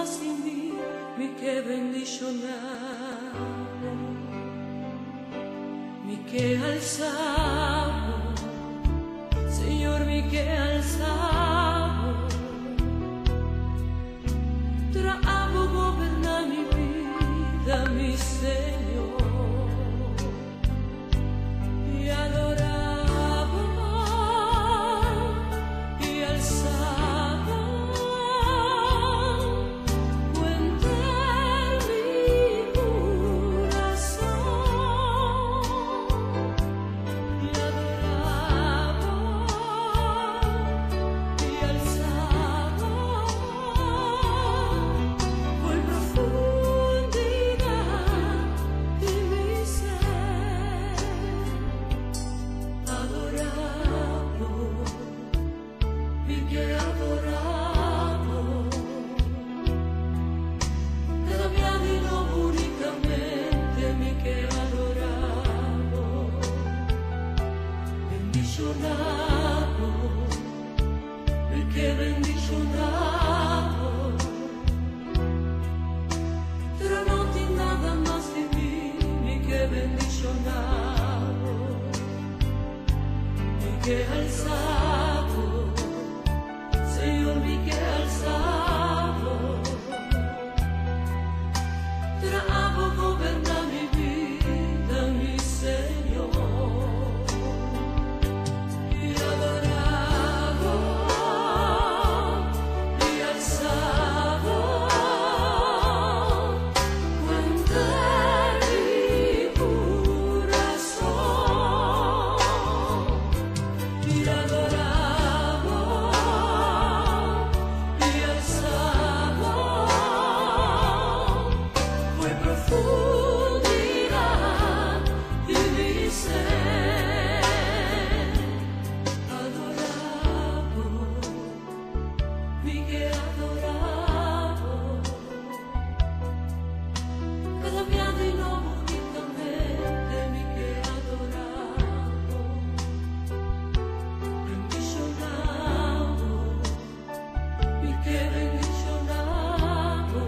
mas di mi, mi ke bendishoná bo. Mi ke alsa bo, Señor, mi ke alsa bo. Tra abo goberná mi bida, mi Señor. I adorá bo, i alsa bo, ku henter mi kurason. I adorá bo, i alsa bo, for profundidat di mi ser. Adorá bo, mi ke adorá bo. Kada bia di nobo únikamente mi ke adorá bo. Bendishoná bo, mi ke bendishoná bo. Pero no tin nada mas di mi, mi ke bendishoná bo. Mi ke alsa bo, Señor, mi ke alsa bo. Tra abo goberná mi bida, mi Señor. I adorá bo, i alsa bo, ku henter mi kurason. I adorá bo, i alsa bo, for profundidat di mi ser. Adorá bo, mi ke adorá bo. Kada bia di nobo únikamente mi ke adorá bo. Bendishoná bo, mi ke bendishoná bo.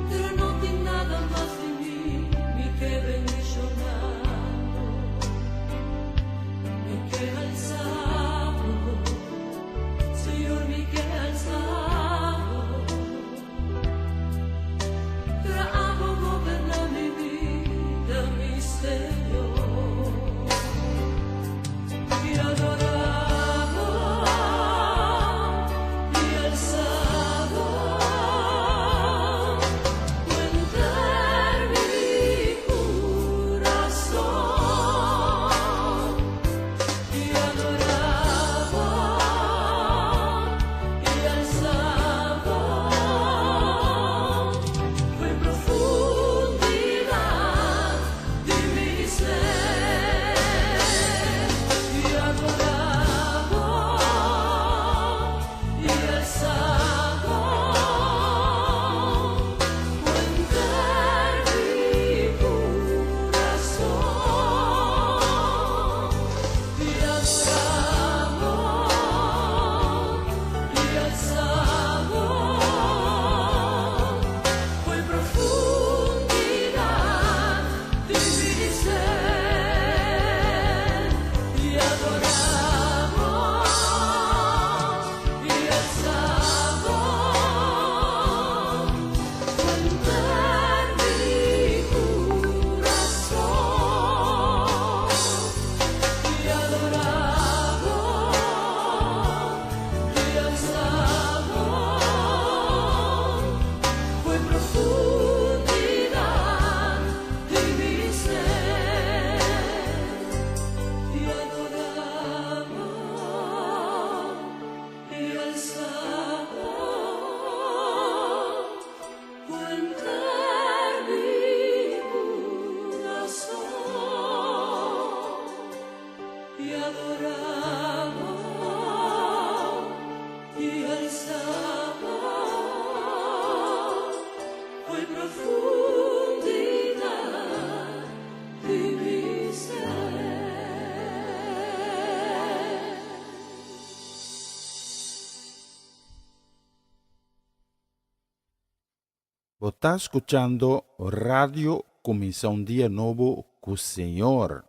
Pero no tin nada mas di mi, mi ke bendishoná bo. Mi ke alsa bo, Señor, mi ke alsa bo. Tra abo goberná mi bida, mi Señor. I adorá bo, i alsa bo, ku henter mi kurason. I adorá bo, i alsa bo, for profundidat di mi ser. I adorá bo, i alsa bo, ku henter mi kurason. I adorá bo, i alsa bo, for profundidat di mi ser. I adorá bo, i alsa bo, ku henter mi kurason. I adorá bo, i alsa bo, for profundidat di mi ser. I adorá bo, i alsa bo, ku henter mi kurason. I adorá bo, i alsa bo, for profundidat di mi ser. Bo ta skuchando Radio Kuminsá un Dia Nobo ku Señor.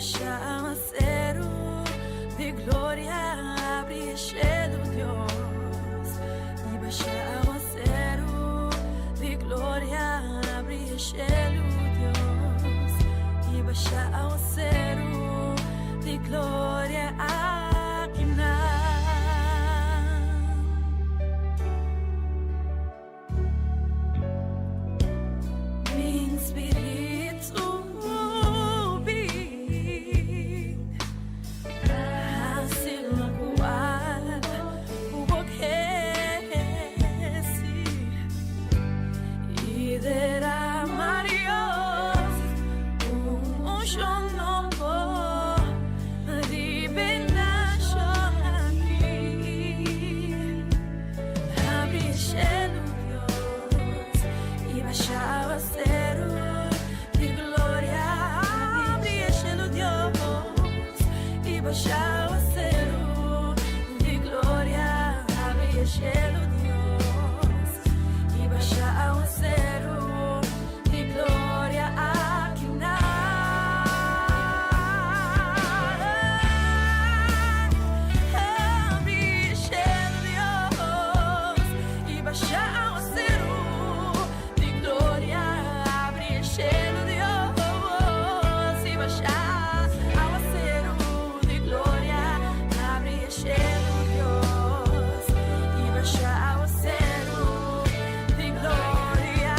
basha awaseru di gloria, abri e shelu, Dios. I basha awaseru di gloria, abri e shelu, Dios. I basha awaseru di gloria akinan. Bin spiritu bin hasi lokual ku bo ke si i derama Dios un unshon nobo riba e nashon aki. Abri e shelu, Dios, i basha awaseru di gloria. Abri e shelu, Dios, i basha awaseru di gloria. Abri e shelu, Dios, i basha awaseru di gloria akinan. Abri e shelu, Dios, i basha awaseru di gloria. Abri e shelu, Dios, i basha awaseru di gloria. Abri e shelu, Dios, i basha awaseru di gloria.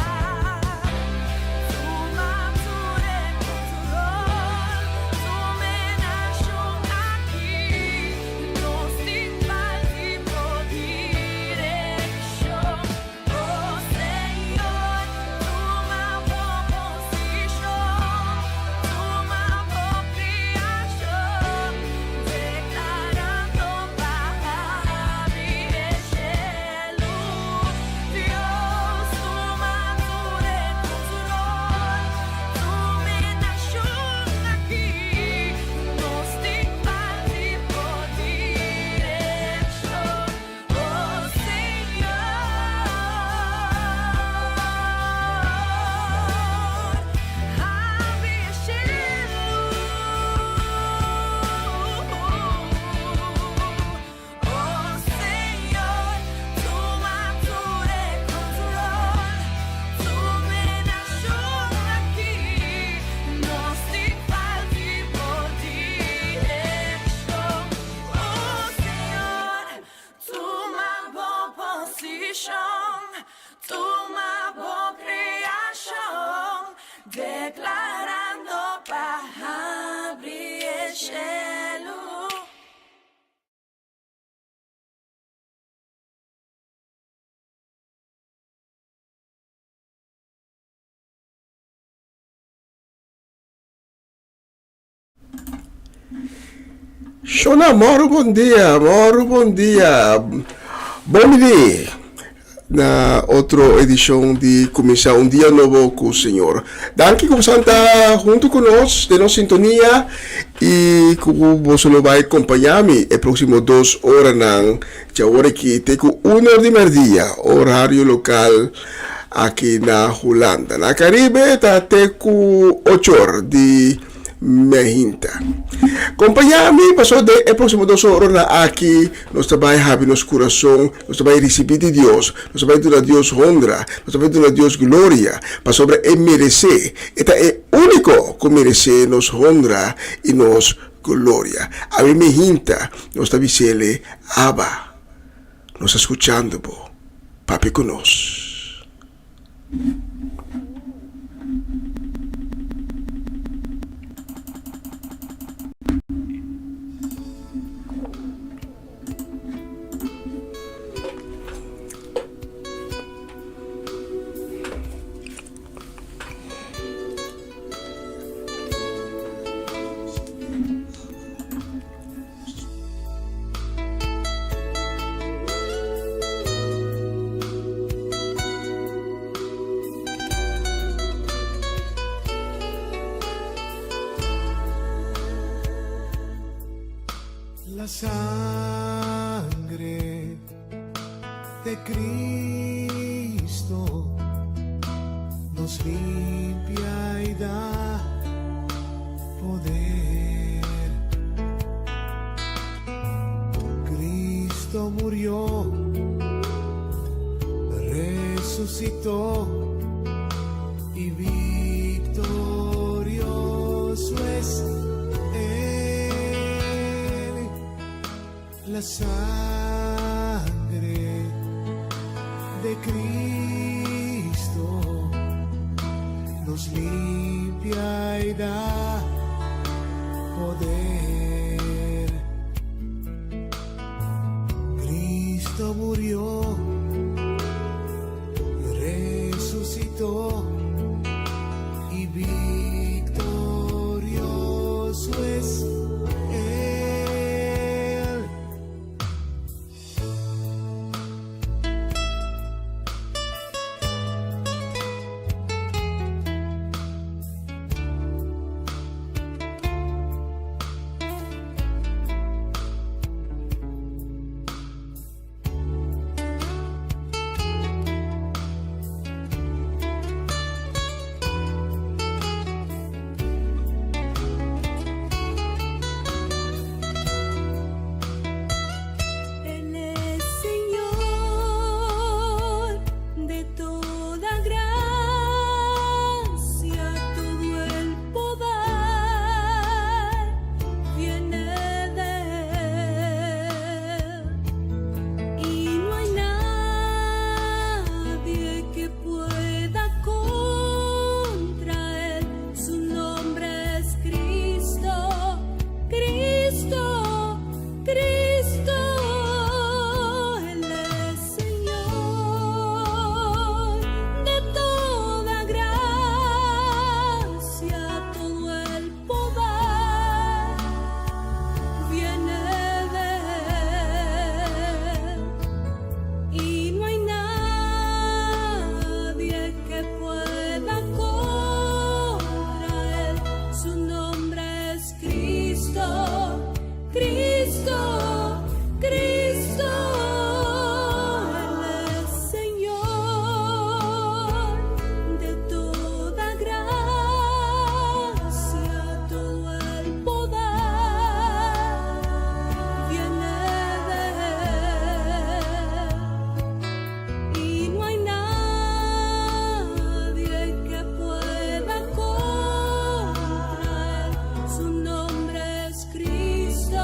Tuma tur e control, tuma e nashon aki. Nos tin falta bo direkshon. Oh Señor, tuma bo posishon, tuma bo kreashon, deklarando pa habri e shelu. Dios, tuma tur e control, tuma e nashon aki. Nos tin falta bo direkshon. Oh Señor, habri e shelu. Oh Señor, tuma tur e control, tuma e nashon aki. Nos tin falta bo direkshon. Oh Señor, tuma bo posishon, tuma bo kreashon, deklarando pa habri e shelu. Shona, moro bon dia, moro bon dia. Bon bini na otro edishon di Kuminsá un Dia Nobo ku Señor. Danki ku boso ta huntu ku nos den nos sintonia i ku boso lo bai kompañá mi e próksimo dos oranan djawor aki te ku un or di mèrdia, orario lokal aki na Hulanda. Na Karibe ta te ku ocho or di Mehinta. Kompañá mi paso den e próksimo dos oranan aki nos ta bai habri nos kurason, nos ta bai risibí di Dios, nos ta bai duna Dios honra, nos ta bai duna Dios gloria, pasobra e meresé, e ta e úniko ku meresé nos honra i nos gloria. Awe mehinta nos ta bis'Ele, Abba, nos ta skuchando bo, papia ku nos. La sangre de Cristo nos limpia y da poder. murió, resucitó y victorioso es Él. La sangre de Cristo nos limpia y da poder. Cristo murió, resucitó y victorioso es Él. Él es Señor de toda gracia, todo el poder viene de Él. Y no hay nadie que pueda contra Él. Su nombre es Cristo, Cristo, Cristo. Él es Señor de toda gracia, todo el poder viene de Él. Y no hay nadie que pueda contra Él. Su nombre es Cristo, Cristo, Cristo. Él es Señor de toda gracia, todo el poder viene de Él. Y no hay nadie que pueda contra Él. Su nombre es Cristo,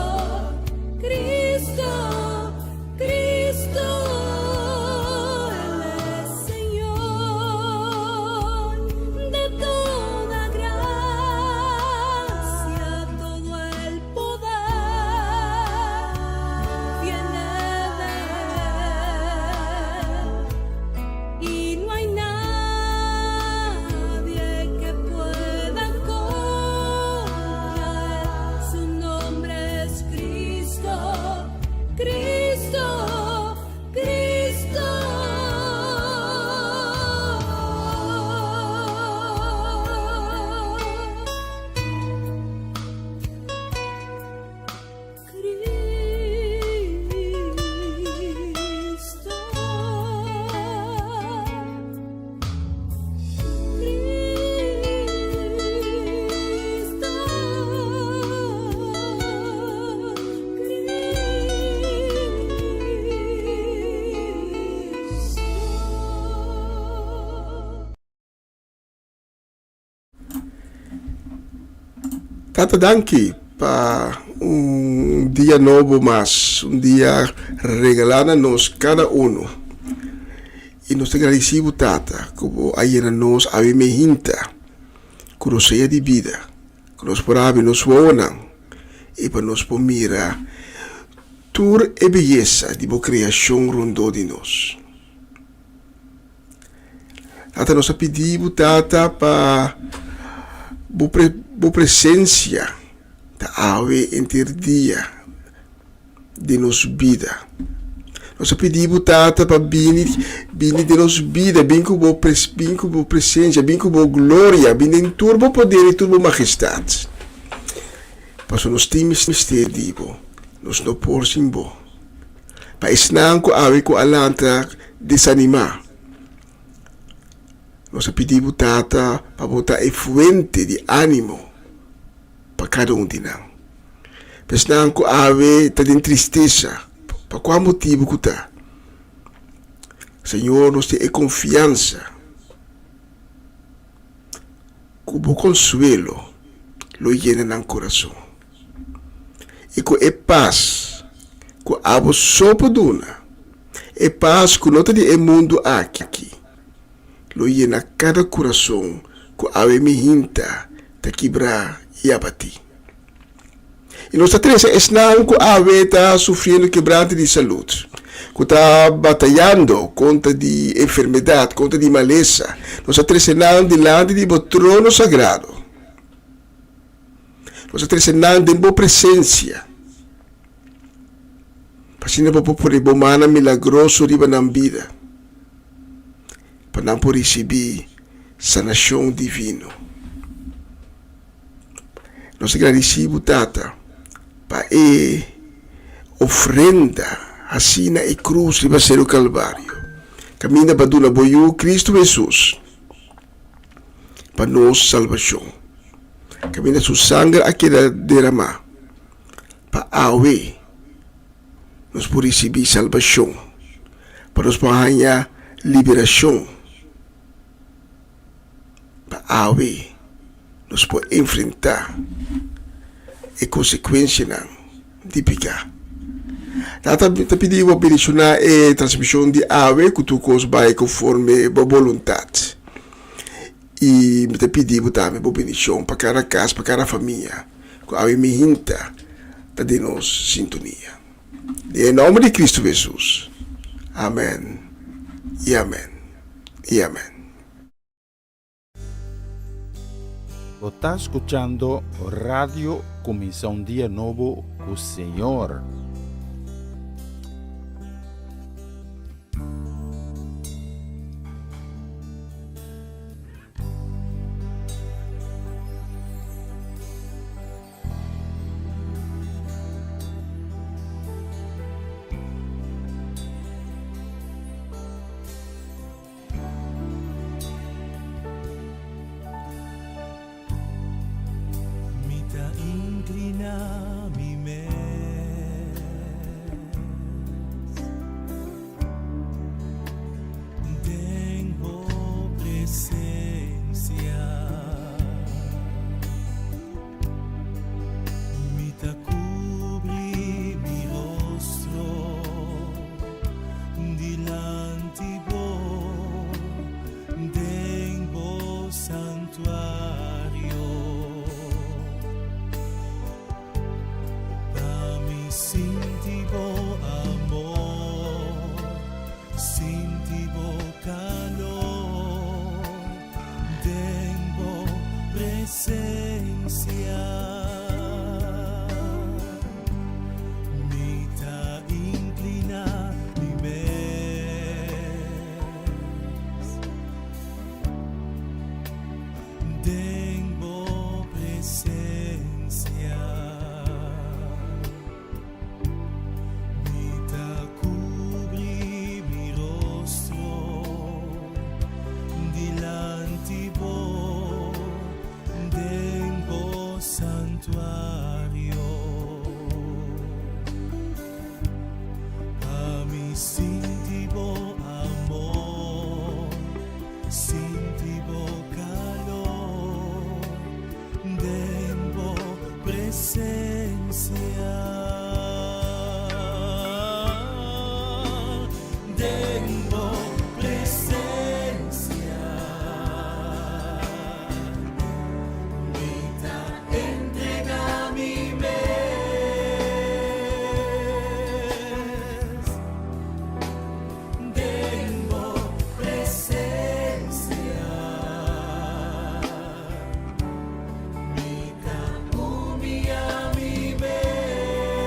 Cristo, Cristo. Él es Señor de toda gracia, todo el poder viene de Él. Y no hay nadie que pueda contra Él. Su nombre es Cristo, Cristo, Cristo. Cristo. Cristo. Cristo. Tata danki pa un dia nobo mas, un dia regalá na nos kada uno. I nos ta gradisí bo Tata ku bo a yena nos awe mehinta ku rosea di bida, ku nos por habri nos wowonan i pa nos por mira tur e beyesa di bo kreashon rondó di nos. Tata nos a pidi bo Tata pa bo bo presencia ta awe enter dia den nos bida. Nos a pidi bo Tata pa bini bini den nos bida bin ku bo bin ku bo presencia bin ku bo gloria bin den tur bo poder y tur bo majestad. Pasobra nos tin mester di bo nos no por sin bo. Pa esnan ku awe ku a lanta desanimá, nos a pidi bo Tata pa bo ta e fuente di ánimo pa kada un di nan. Pa esnan ku awe ta den tristesa, Pa kua motibu ku ta, Señor, nos tin e konfiansa ku bo konsuelo lo yena nan kurason i ku e pas ku abo so por duna, e pas ku no ta di e mundu aki, lo yena kada kurason ku awe mihinta ta kibrá i abatí. I nos ta trese esnan ku awe ta sufriendo kebrante di salud, ku ta batayando kontra di enfermedat, kontra di malesa. Nos ta trese nan dilanti di bo trono sagrado. Nos ta trese nan den bo presensia, pa asina bo por pone bo mannan milagroso riba nan bida, pa nan por risibí sanashon divino. Nos ta gradisí bo Tata pa e ofrenda hasí na e krus riba Seru Kalvario, kaminda pa duna bo Yu Kristu Hesus pa nos salbashon, kaminda su sanger a keda deramá pa awe nos por risibí salbashon, pa nos por haña liberashon. Pa awe nos por enfrentá e konsekuensianan di piká. Tata ta pidi bo bendishoná e transmishon di awe ku tur kos bai konforme bo boluntat. I mi ta pidi bo tambe bo bendishon pa kada kas, pa kada famia ku awe mihinta ta den nos sintonia. Den e nòmber di Kristu Hesus. Amèn i amèn i amèn. Bo ta skuchando Radio Kuminsá un Dia Nobo ku Señor. Mi ta inclina mi mes den bo presencia. Mi ta cubri mi rostro dilanti bo den bo santuario. Pa mi sinti bo amor, sinti bo calor. Den bo presencia mi ta inclina mi mes. Den bo presencia mi ta cubri mi rostro. Dilanti bo den bo santuario Pa mi sinti bo amor Sinti bo calor Den bo presencia Den bo presencia Mi ta entrega mi mes Den bo presencia Mi ta humilla mi mes.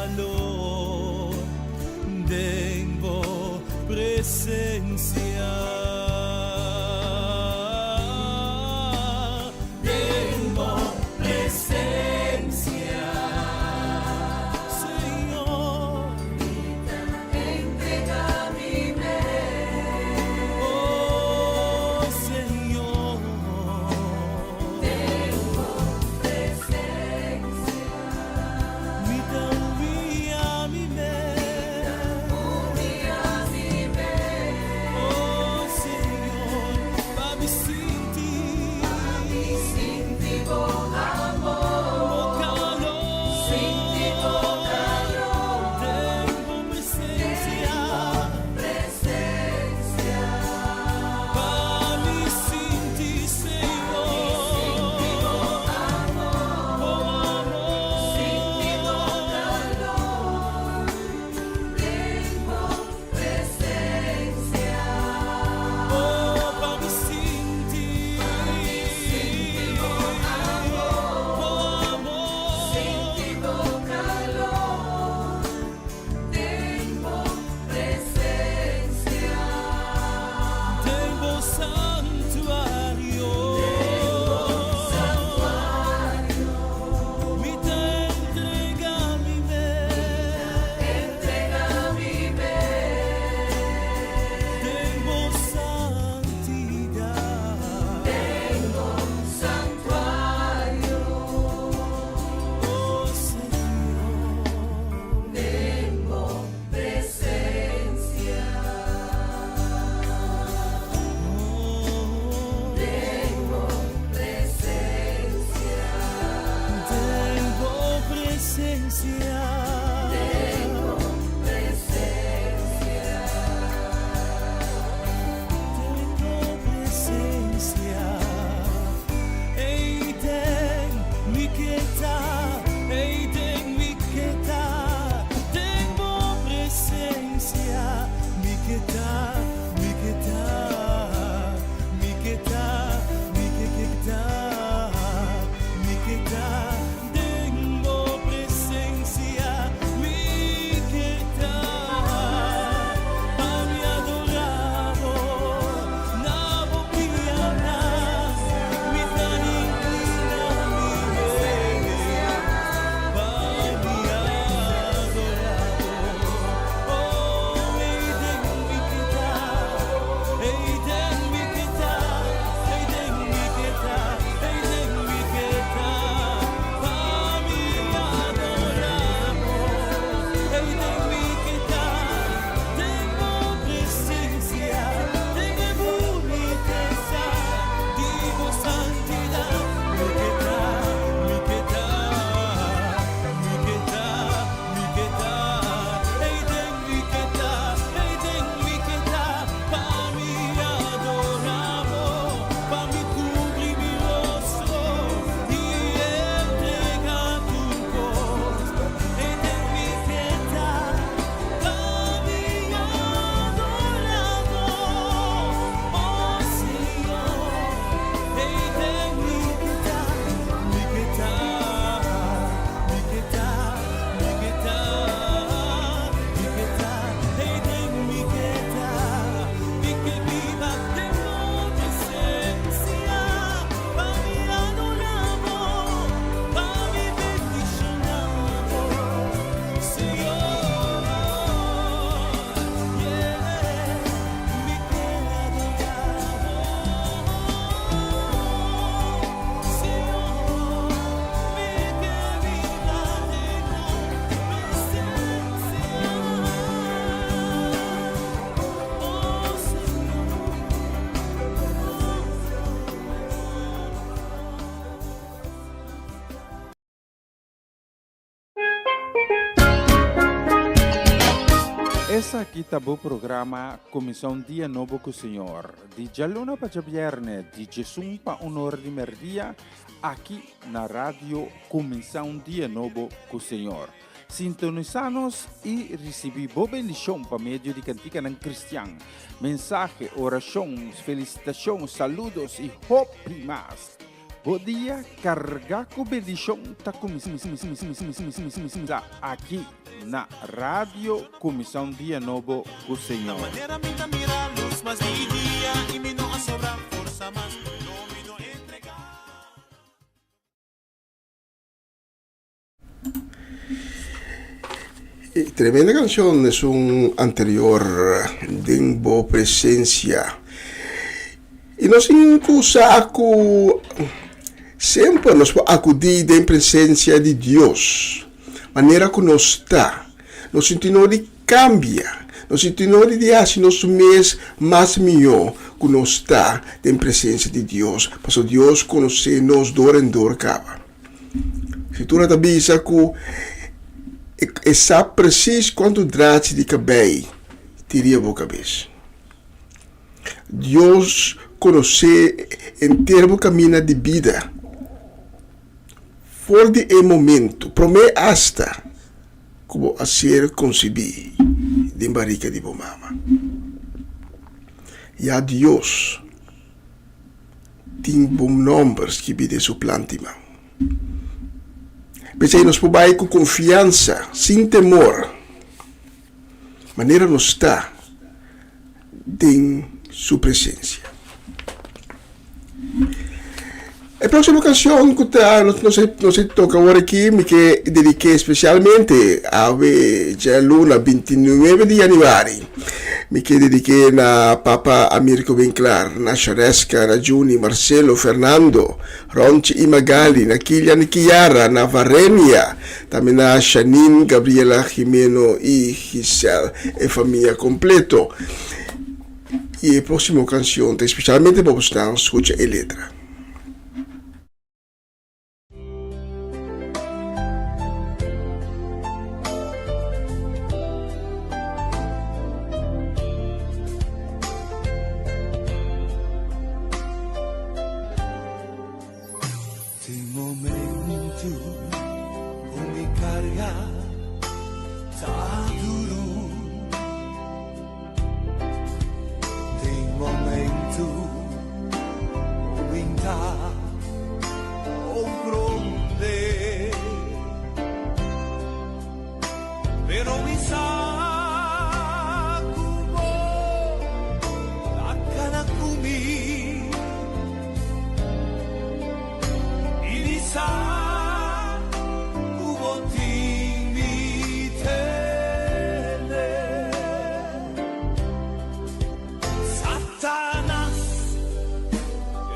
calor den bo presencia. Den bo presencia, Señor. Entrega mi mes. Oh, Señor. Den bo presencia. Mi ta humiya mi mes. Humiya mi mes. Oh, Señor, pa mi sinti. Sinti bo amor. Bo calor. Sinti bo calor. Den bo presencia. Presencia. Pa mi sinti, Señor. Amor. Bo amor. Sinti bo calor. Den bo presencia. Oh, pa mi sinti. Sinti bo amor. Bo amor. Sinti bo calor. Den bo presencia. Den bo santuario. Santuario. Mi ta entrega mi mes. Entrega mi mes. Den bo santidad. Den bo santuario. Oh, Señor. Den bo presencia. Oh, Den bo presencia. Den bo presencia. Den bo presencia. Den bo presencia. Ey den mi ke ta, ey den mi ke ta. Den bo presencia, mi ke ta, mi ke ta, mi ke ta, mi ke ta, mi ke ta. Den bo presencia, mi ke ta. Pa mi adora bo, na bo pianan, mi ta inclina mi mes, pa mi adora bo. Oh, ey den mi ke ta, ey den mi ke ta, ey den mi ke ta, ey den mi ke ta, pa mi adora bo. Ey den mi ke ta, den bo presencia, den e bunitesa di bo santidad. Mi ke ta, mi ke ta, mi ke ta, mi ke ta, ey den mi ke ta, ey den mi ke ta, pa mi adora bo, pa mi cubri mi rostro y entrega tur cos. Ey den mi ke ta, pa mi adora bo, oh Señor. Ey den mi ke ta, mi ke ta, mi ke ta, mi ke ta, mi ke ta. Ey den mi ke ta, mi ke biba den bo presencia, pa mi adora bo, pa mi bendiciona bo, Señor. Yeah, mi ke adora bo, Señor, mi ke biba den bo presencia. Oh, Señor. Esaki ta bo programa Cuminsa un Dia Nobo cu Señor. Di djaluna pa djabierne, di djesun pa un or di merdia, aki na Radio Cuminsa un Dia Nobo cu Señor. Sintonisa nos y ricibi bo bendicion pa medio di canticanan cristian, mensahe, oracion, felicitacion, saludos y hopi mas. Bo dia kargá ku bendishon ta kuminsá aki na Radio Kuminsá un Dia Nobo ku Señor. Tremenda canción esun anterior den bo presencia. Y nos tin cu sa cu semper nos por acudi den presencia di Dios manera cu nos ta. Nos sinti no di cambia, nos sinti no di haci nos mes mas miho cu nos ta den presencia di Dios, pasobra Dios conoce nos door en door caba. Escritura ta bisa ku e sa presis kuantu drachi di kabei tin riba bo kabes. Dios konosé henter bo kaminda di bida for di e momentu, promé asta ku bo a ser konsibí den barika di bo mama. Ya Dios Tin bo nomber skibí den su plan di man. P'esei nos por bai ku konfiansa, sin temor, manera nos ta den su presensia. E próksimo kanshon ku ta nos a toka awor aki mi ke dedik'é spesialmente awe djaluna bintinuebe di yanüari. Mi ke dedik'é na Papa Amirko Winklaar, na Shareska, na Juni, Marcelo, Fernando, Ronchi i Magali, na Kilian i Kiara, na Varenia, tambe na Shanine, Gabriela, Jimeno i Giselle, e famia kompleto. I e próksimo kanshon ta espesialmente pa bosnan skucha e letra. Tin momento ku mi karga ta duru. Tin momento ku mi ta komprondé. Pero mi sa ku bo ta kana ku mi. I mi sa ku bo tin mi tene. Satanas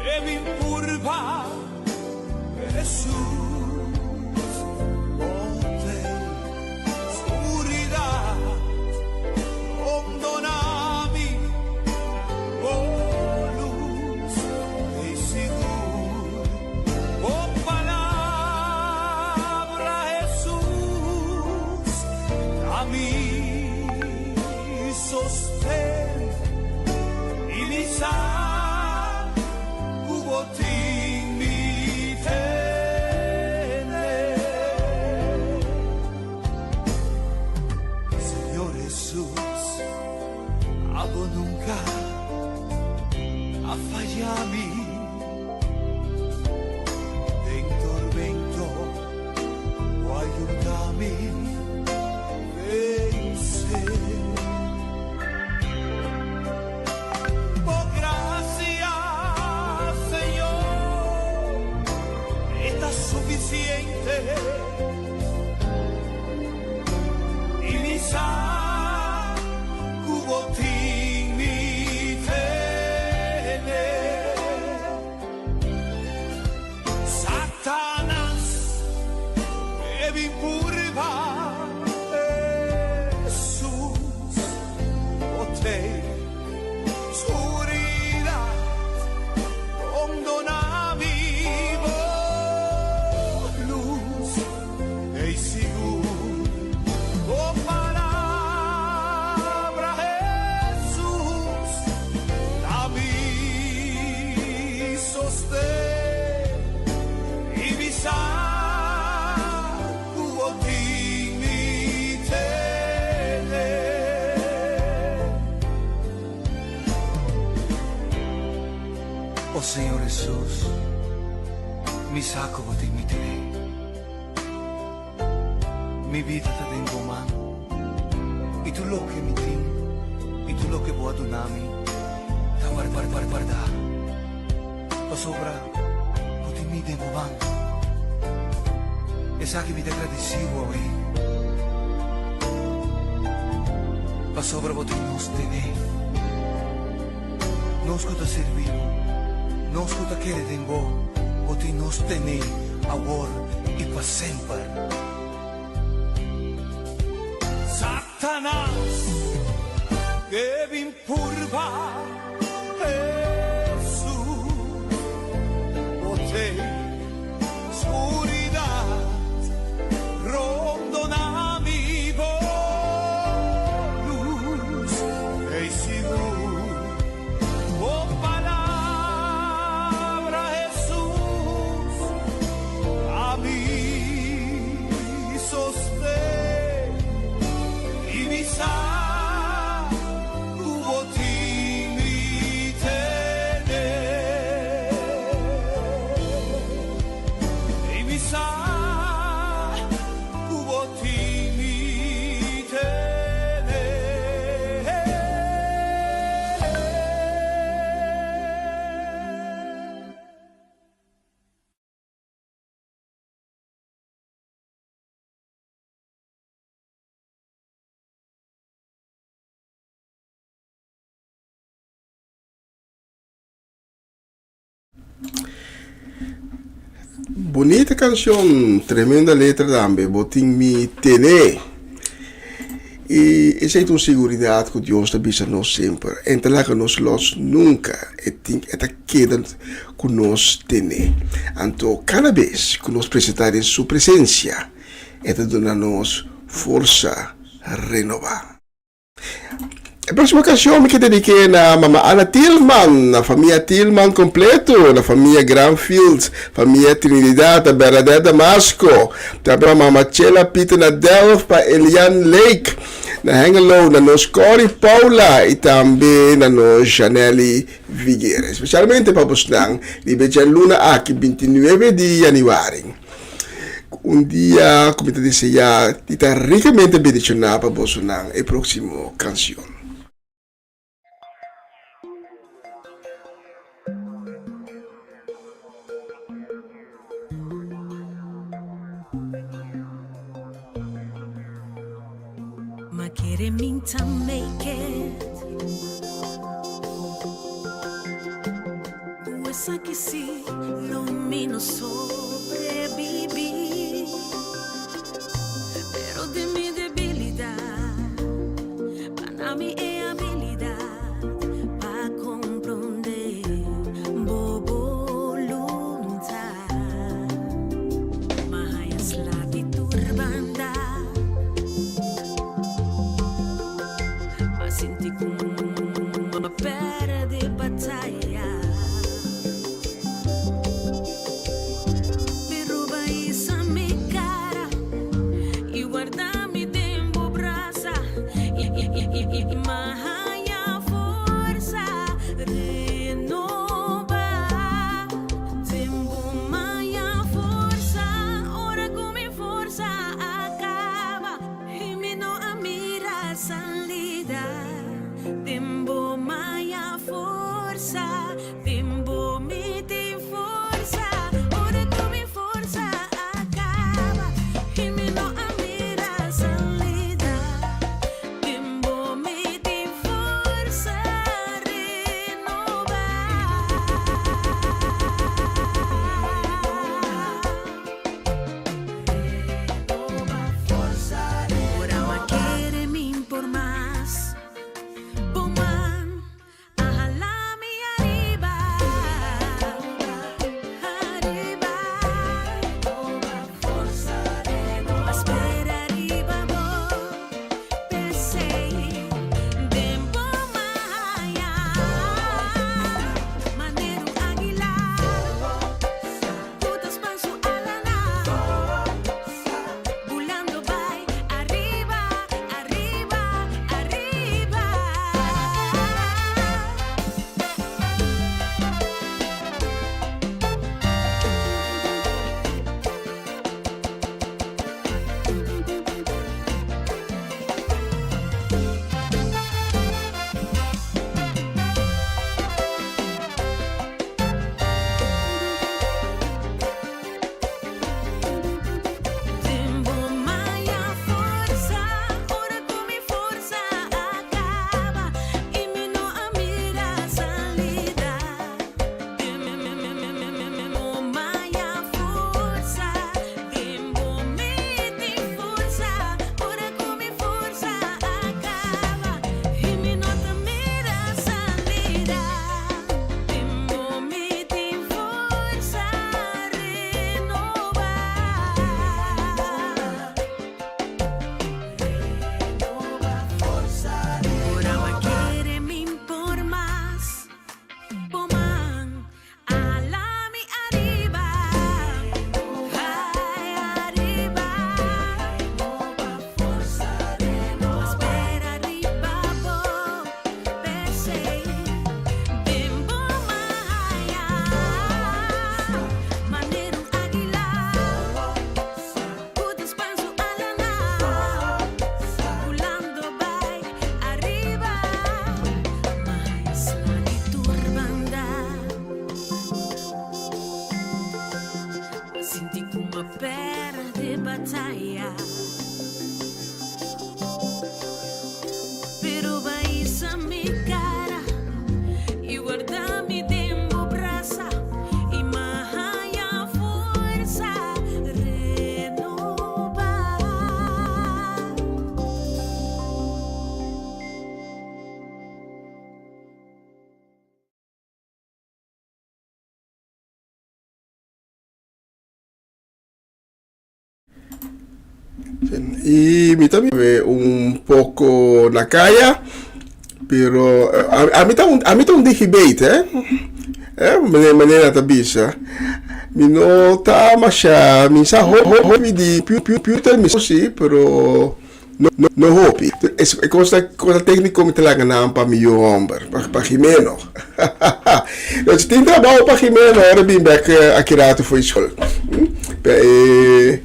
ke bin purba Hesus, bo ten sguridat, rondona mi bo lus ei sigur. Bo palabra, Hesus, ta mi sosten i mi sa ku bo tin mi tene. Señor Hesus, abo nunca a falla mi. Den tormento bo a yuda mi vense. Bo gracia, Señor, e ta suficiente. I mi sa ku bo tin mi tene. Satanas e bin purba Hesus, bo tei sguridat, rondona mi bo lus. Ei sigur bo palabra, Hesus, ta mi sosten i mi sa ku bo tin mi tene. O Señor Hesus. Mi sa ku bo tin mi tene. Mi bida ta den bo man, i tur loke mi tin i tur loke bo a duna mi ta wardá, pasobra bo tin mi den bo man. Esaki mi ta gradisí bo awe, pasobra bo tin nos tene. Nos ku ta sirbi bo, nos ku ta kere den bo, bo tin nos tene awor i pa semper. Satanas ke bin purba Hesus, bo te skuridat rondona mi bo lus ei sigur bo palabra Hesus ta mi sosten i mi sa ku bo tin mi tene. I mi sa ku bo tin mi tene. Bonita cancion, tremenda letra tambe, bo tin mi tene. Y esey ta un seguridad cu Dios ta bisa nos semper, e ta laga nos los nunca, e tin e ta keda cu nos tene. Anto cada bes cu nos presenta den su presencia, e ta duna nos forsa renoba. E próximo canción mi ke dediqué na Mama Ana Tilman, na famia Tilman completo, na famia Granfield, famia Trinidad, na Bernadette Damasco, tambe pa Mama Chela Pieter na Delft, pa Elian Lake na Hengelo, na nos Corrie Paula y tambe na nos Janelly Viguera. Especialmente pa bosnan riba e djaluna aki 29 di januari. Un dia ku mi ta deseá di ta rikamente bendishoná pa bosonan e próksimo kanshon. Ma kere min ta make it. Ku esaki si lo mi no sobrevivi. Pero den mi debilidad, pa na mi e habilidad pa comprende bo boluntad. Amen. I mi ta mira un poko na kaya, pero ami ta un ami ta un digibeit, eh. Eh, manera ta bisa. Mi no ta masha, mi sa hopi di computer, mi si, pero No, no hopi. E cosa, cosa técnico mi ta laga nan pa mi yu homber, pa, pa Jimeno. Dus tin trabou pa Jimeno ora bin bek aki rato fo'i school. Pa e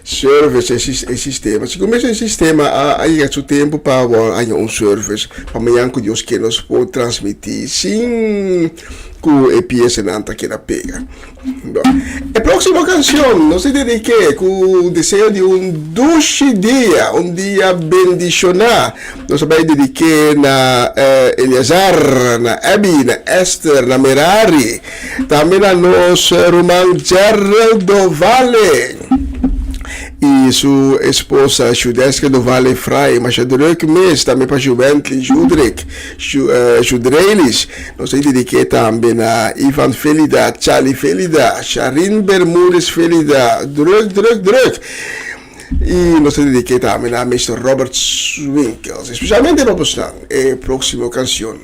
service, e, e sistema. Sigur mes e sistema a, a yega su tempo pa awor haña un service pa mañan ku Dios ke nos por transmití sin ku e piesanan ta keda pega. E próximo canción nos ta dediqué cu deseo di un dushi dia, un dia bendicioná. Nos ta bay dediqué na Eleazar, na Abby, na Esther, na Merari, tambe na nos ruman Gerald Dovale y su esposa Shudeska Dovale Fray. Masha druk mes tambe pa Jubentley Judrick. Judreilis. Nos ta dedik'é tambe na Ivan Felida, Charlie Felida, Sharin Bermudez Felida, druk, druk, druk. I nos ta dedik'é tambe na Mister Robert Swinkels, espesialmente pa bosnan e próksimo kanshon.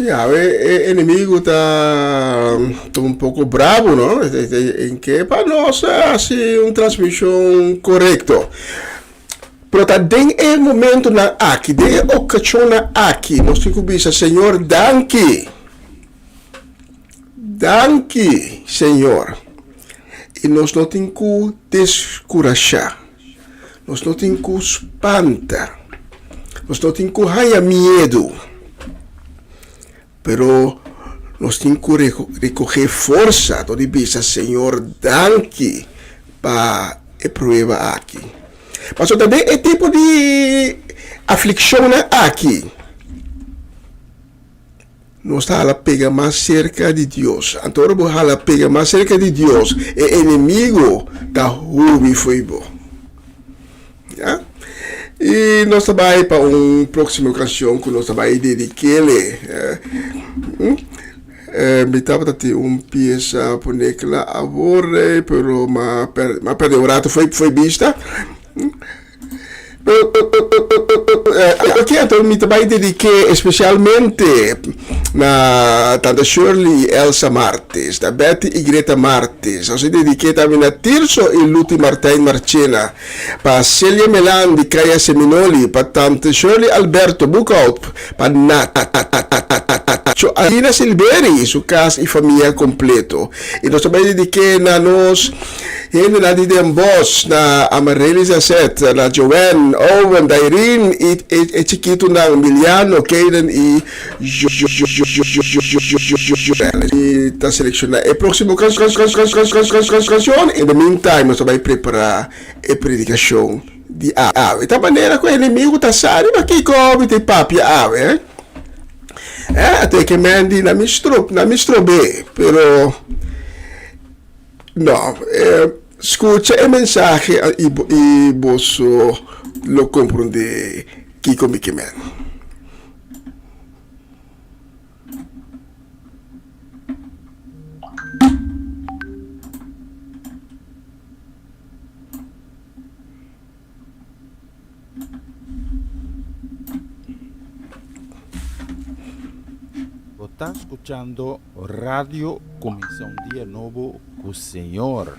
Ya, e, e enemigo ta, ta un poco bravo, no? En que pa nos haci un transmisión correcto. Pero ta den e momentonan aki, den e ocasionnan aki, nos tin cu bisa, Señor, danki. Danki, Señor. Y nos no tin cu descurasha. Nos no tin cu spanta. Nos no tin cu haya miedu. Pero nos tin cu recoge forsa dor di bisa, Señor, danki pa e prueba aki. Pasobra ta den e tipo di afliccionnan aki. Nos ta hala pega mas serka di Dios. Anto ora bo hala pega mas serka di Dios, e enemigo ta hubi fo'i bo. Ya? I nos ta bai pa un próksimo kanshon ku nos ta bai dedik'ele. Mi tabata tin un piesa pone kla awor, pero m'a pèrdè un rato fo'i bista. Aki anto mi ta bai dediké espesialmente. Na Tante Shirley y Elsa Martes, na Betty y Greta Martes. Nos a dediké tambe na Tirso y Luti Martijn Marchena, pa Celia Melan di Kaya Seminoli, pa Tante Shirley Alberto Boekhout, pa Nacho Alina Silveri y su kas y famia kompleto. Y nos ta bai dediké na nos hendenan di Den Bosch, na Amarelys Azet, na Joanne, Owen, Dairine y e chikitunan Miliano, Kayden y Y ta selecciona e proximo cancion. In the meantime nos ta bay prepara e predicacion di awe. Ta manera cu e enemigo ta sa riba kico mi ta papia awe. Eh, ate ke men di na mi strop, na mi strobe, pero no, eh, scucha e mensahe y, y boso lo comprende kico mi ke men. Bo ta scuchando Radio Cuminsa un Dia Nobo cu Señor.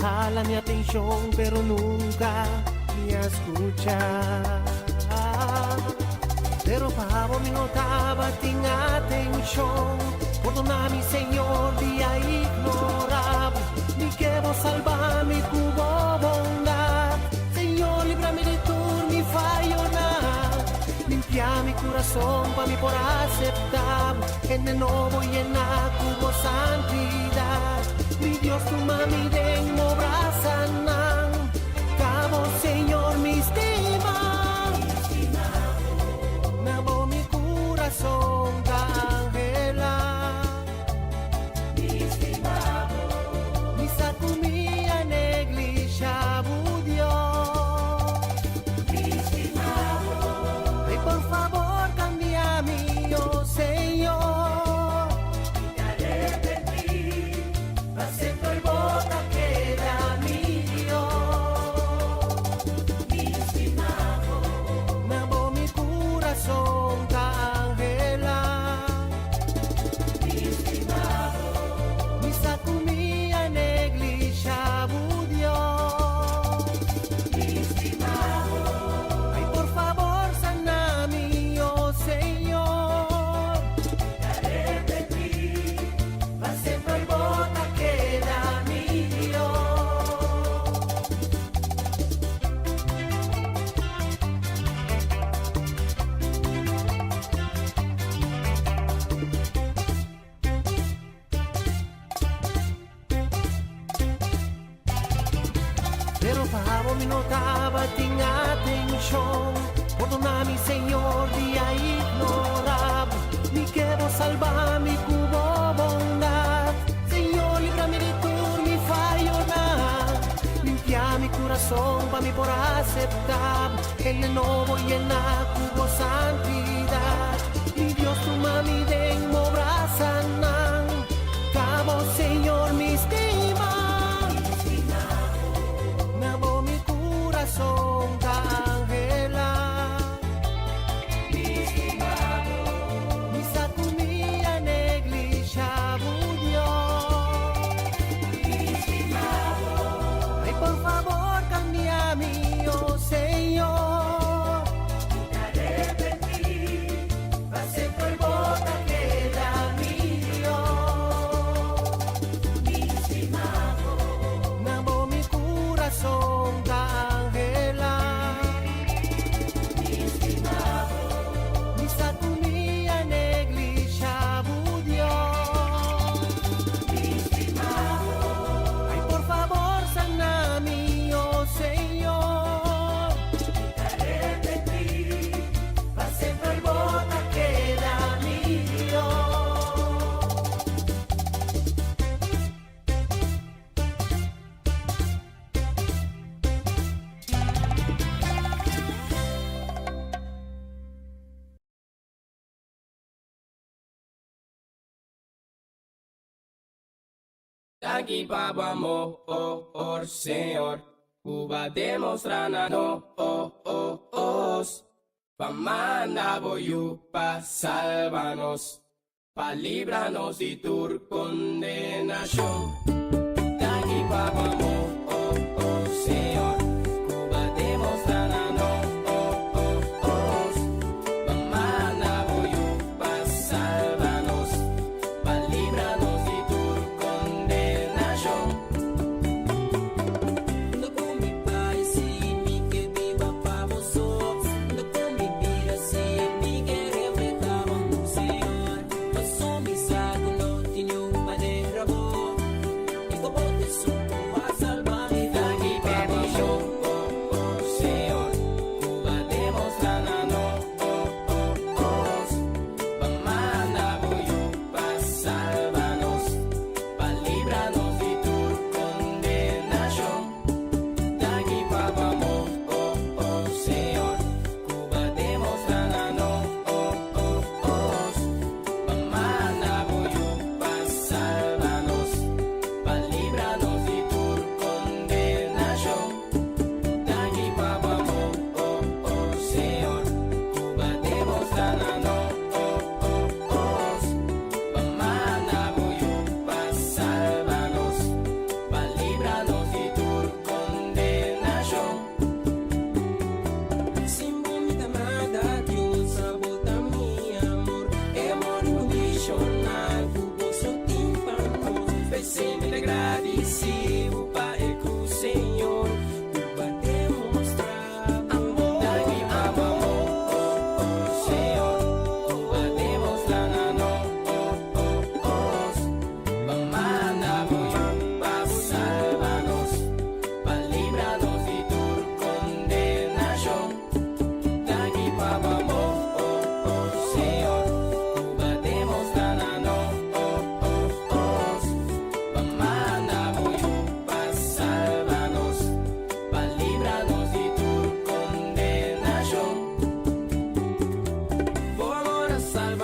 hala mi atenshon, pero nunka mi a skucha. Pero pa bo mi no tabatin atenshon. Pordoná mi, Señor, di a ignorá bo. Mi ke bo salba mi ku bo bondat. Señor, libra mi di tur mi fayonan. Limpia mi kurason pa mi por aseptá bo. Hende nobo yená ku bo santidat. Mi Dios, tuma mi den bo brasanan. Ta bo, Señor, mi stima. Na bo mi kurason ta anhelá. Mi sa ku mi a neglishá bo, Dios. Ay, por fabor, kambia mi, oh Señor. Pa semper bo ta keda mi Dios. Na bo mi kurason ta anhelá. Mi sa ku mi a neglishá bo, Dios. Ay, por fabor, sana mi, oh Señor. Pa semper bo ta keda mi Dios. Pero pa bo mi no tabatin atenshon. Pordoná mi, Señor, di a ignorá bo. Mi ke bo salba mi ku bo bondat. Señor, libra mi di tur mi fayonan. Limpia mi kurason pa mi por aseptá bo. Hende nobo yená ku bo santidat. Mi Dios, tuma mi den bo brasanan. Ta bo, Señor, mi stima. Na bo mi kurason ta anhelá. Mi sa ku mi a neglishá bo, Dios. Ay, por fabor, kambia mi, oh Señor. Pa semper bo ta keda mi Dios. Na bo mi kurason ta anhelá. Mi sa ku mi a neglishá bo, Dios. Ay, por fabor, sana mi, oh Señor. Pa semper bo ta keda mi Dios. Danki pa bo amor, oh, oh, Señor. Ku bo a demostrá na nos. Pa manda bo Yu pa salba nos. Pa libra nos di tur kondenashon. Danki pa bo amor, oh, oh, Señor. Ku bo a demostrá na nos. Pa manda bo Yu pa salba nos. Pa libra nos di tur kondenashon. No ku mi pai si mi ke biba pa bo so. No ku mi bida si mi ke reflehá bo, Señor. Paso mi sa ku no tin niun manera bo. I ku bo ta esun ku a salba.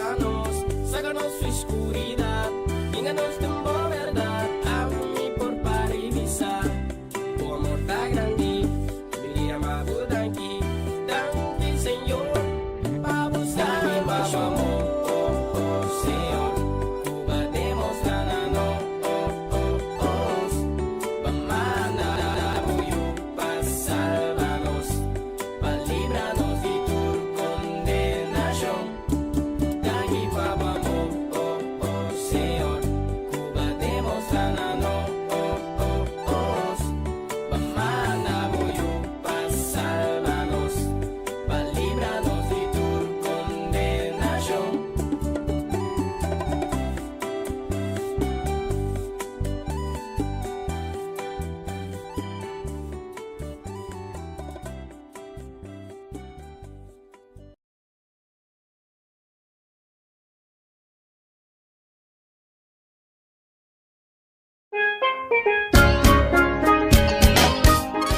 pa nos, saka nos fi skuridat, hinga nos den bo bèrdat. Awe mi por para i bisa, bo amor ta grandi, mi di ama bo danki, danki Señor, pa bo salbashon. Oh, oh, Señor, ku bo a demostrá na nos, pa manda bo Yu pa salba nos, pa libra nos di tur kondenashon. Danki pa bo amor, oh, oh, Señor, ku bo a demostrá na nos, pa manda bo Yu pa salba nos, pa libra nos di tur kondenashon.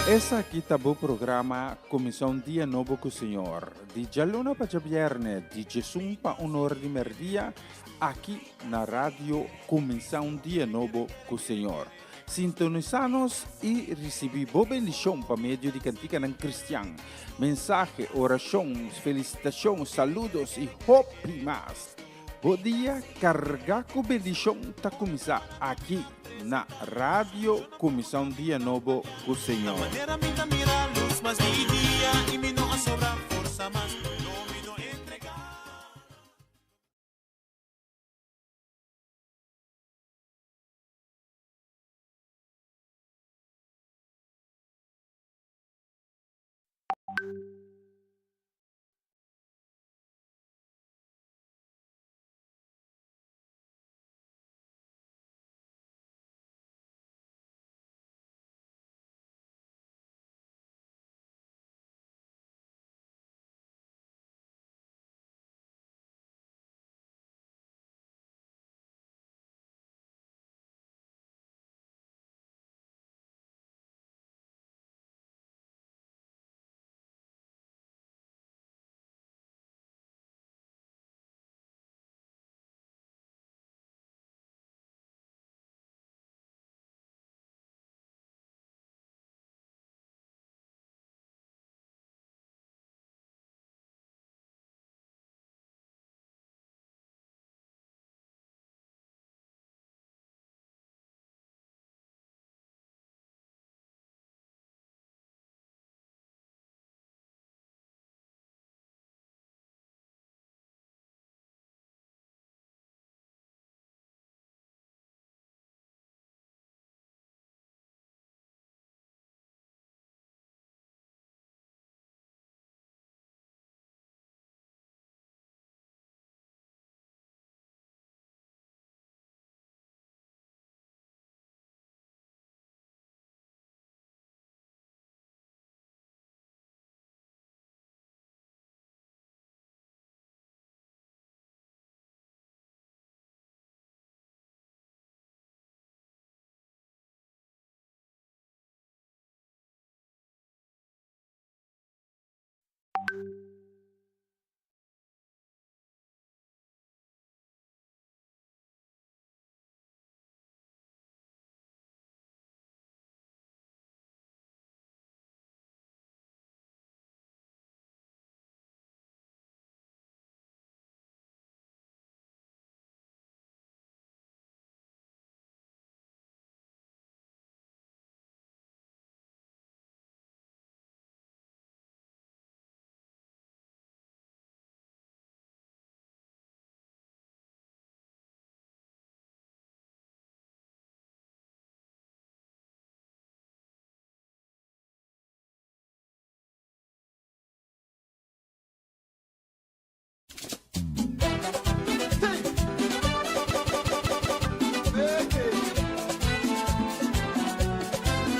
Esaki ta bo programa Kuminsá un Dia Nobo ku Señor, di djaluna pa djabièrnè di djesun pa un ora di mèrdia, aki na Radio Kuminsá un Dia Nobo ku Señor. Sintonisá nos i risibí bo bendishon pa medio di kantikanan kristian, mensahe, orashon, felisitashon, saludos i hopi mas. Bo dia kargá ku bendishon ta kuminsá aki na Radio Kuminsá un Dia Nobo ku Señor.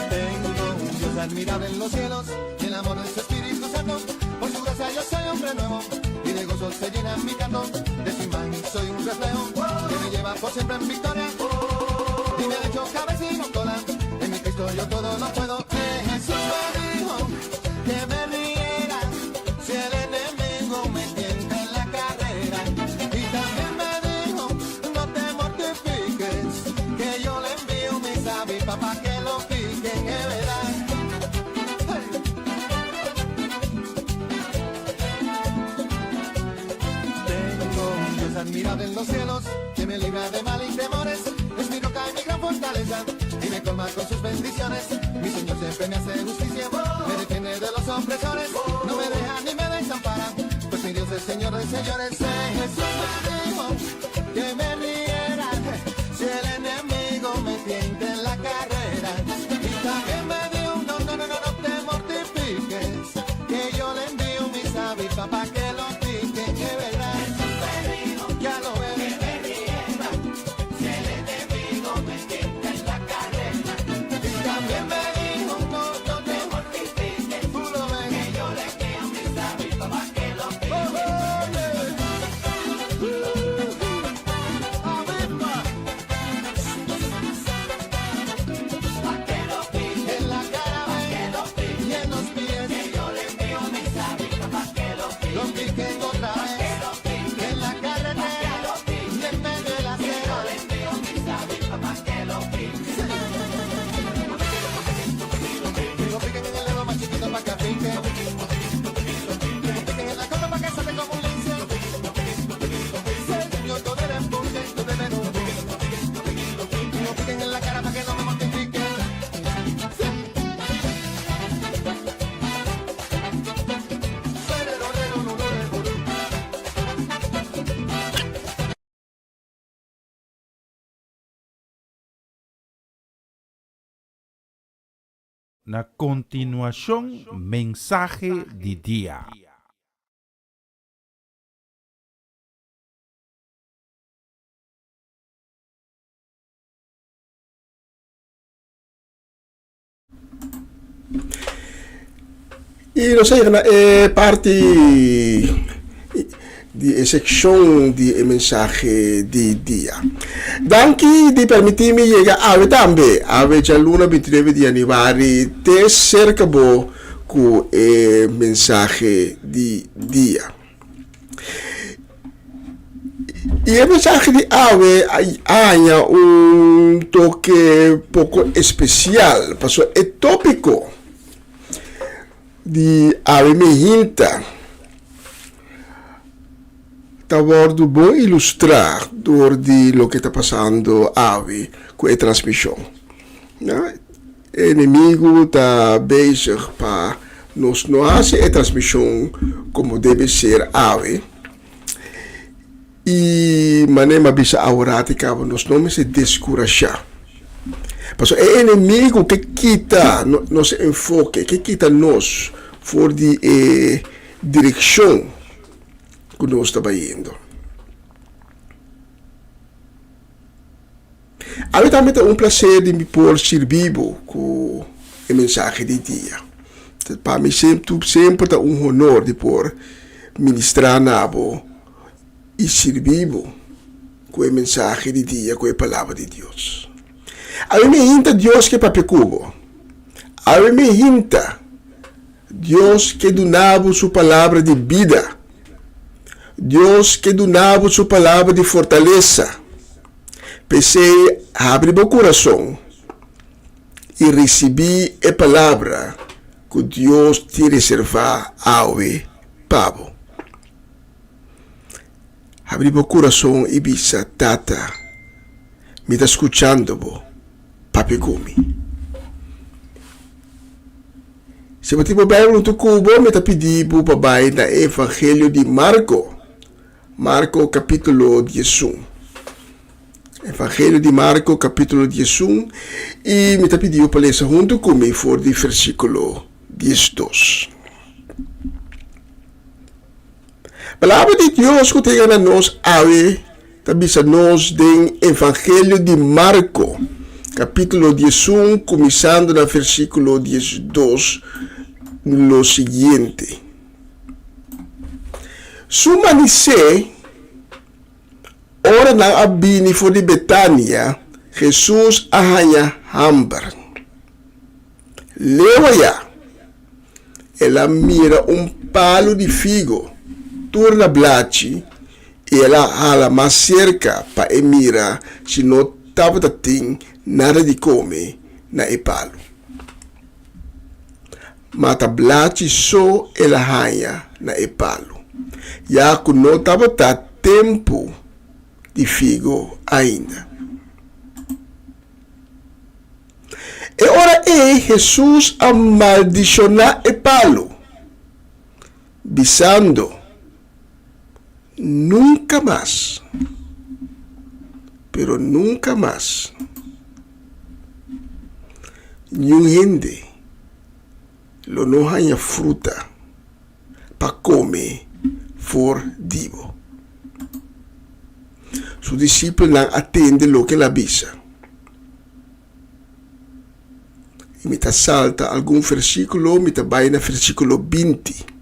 Tengo un Dios admirable en los cielos, y el amor de su Espíritu Santo. Por su gracia yo soy hombre nuevo, y de gozo se llena mi canto. De su imán soy un reflejo, que me lleva por siempre en victoria. Y me ha hecho cabeza y no cola, en mi Cristo yo todo lo puedo. Eh, Jesús me dijo que me riera, si el enemigo me tienta en la carrera. Y también pa' que lo piquen, es verdad. Hey. Tengo un Dios admirable en los cielos, que me libra de mal y temores. Es mi roca y mi gran fortaleza, y me colma con sus bendiciones. Mi Señor siempre me hace justicia, me defiende de los opresores, no me deja ni me desampara, pues mi Dios es Señor de señores. Jesús me dijo que me riera si el enemigo me tienta en la carrera. Y también me dijo, no, no, no, no, no te mortifiques, que yo le envío mis avispas pa' que lo piquen, es verdad. Ya lo ves. Y también me dijo, no, no te mortifiques, tú lo ves. Que yo le envío mis avispas pa' que lo piquen. Oh, yeah. Avispa. En la cara ven, y en los pies. Que yo le envío mis avispas pa' que lo piquen. Lo piquen otra vez. En la carretera y en medio de la acera. Yo le envío mis avispas pa' que lo piquen. Que lo piquen en el dedo más chiquito pa' que piquen. Que lo piquen en la cola pa' que salte como un lince. Señor, todo el empuje, todo el enojo. Que lo piquen en la cara pa' que no me mortifiquen. Na kontinuashon mensahe di dia. I nos a yega na e parti di e sekshon di e mensahe di dia. Danki di permití mi yega awe tambe, awe djaluna bintinove di yanüari, te serka bo ku e mensahe di dia. I e mensahe di awe a haña un toke poko espesial, pasobra e tópiko di awe mehinta ta wòrdu bon ilustrá dor di loke ta pasando awe ku e transmishon. E enemigu ta bezig pa nos no hasi e transmishon komo debe ser awe. I manera mi a bisa aworat i kaba nos no mester deskurashá. Pasobra e enemigu ke kita nos enfoke, ke kita nos for di e direkshon ku nos ta bayendo. Awe tambe ta un placer di mi por sirbi bo cu e mensahe di dia. Pa mi semper ta un honor di por ministra na bo y sirbi bo cu e mensahe di dia, cu e palabra di Dios. Awe mi hinta Dios ke papia cu bo. Awe mi hinta Dios ke duna bo su palabra di bida. Dios ke duna bo su palabra di fortalesa. P'esei habri bo kurason i risibí e palabra ku Dios tin reservá awe pa bo. Habri bo kurason i bisa, Tata, mi ta skuchando bo, papia ku mi. Si bo tin bo Beibel huntu ku bo, mi ta pidi bo pa bai na e Evangelio di Marko. Marko kapítulo diesun. Evangelio di Marko kapítulo diesun i mi ta pidi bo pa lesa huntu ku mi for di versíkulo diesdos. Palabra di Dios ku ta yega na nos awe ta bisa nos den Evangelio di Marko kapítulo diesun kuminsando na versíkulo diesdos lo siguiente. Su manisé, ora nan a bini for di Betania, Hesus a haña hamber. Leu ayá, el a mira un palu di figo tur na blachi i el a hala mas serka pa e mira si no tabata tin nada di kome. na e palu. Ma ta blachi so el a haña na e palu, ya ku no tabata tempu di figo ainda. E ora ei Hesus a maldishoná e palu, bisando, Nunka mas, pero nunka mas, niun hende lo no haña fruta pa kome for di bo. Su disipelnan a tende loke el a bisa. I mi ta salta algun versíkulo, mi ta bai na versíkulo 20.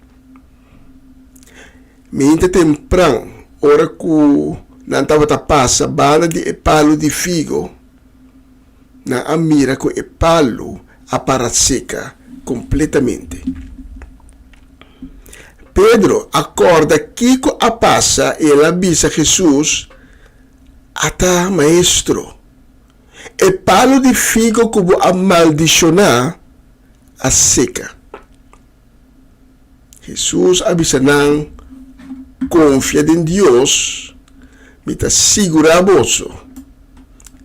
Mainta tempran, ora ku nan tabata pasa banda di e palu di figo, nan a mira ku e palu a para seka kompletamente. Pedro a kòrda kiko a pasa i el a bisa Hesus, Ata, Maestro, e palu di figo ku bo a maldishoná a seka. Hesus a bisa nan, Konfia den Dios, mi ta sigurá boso,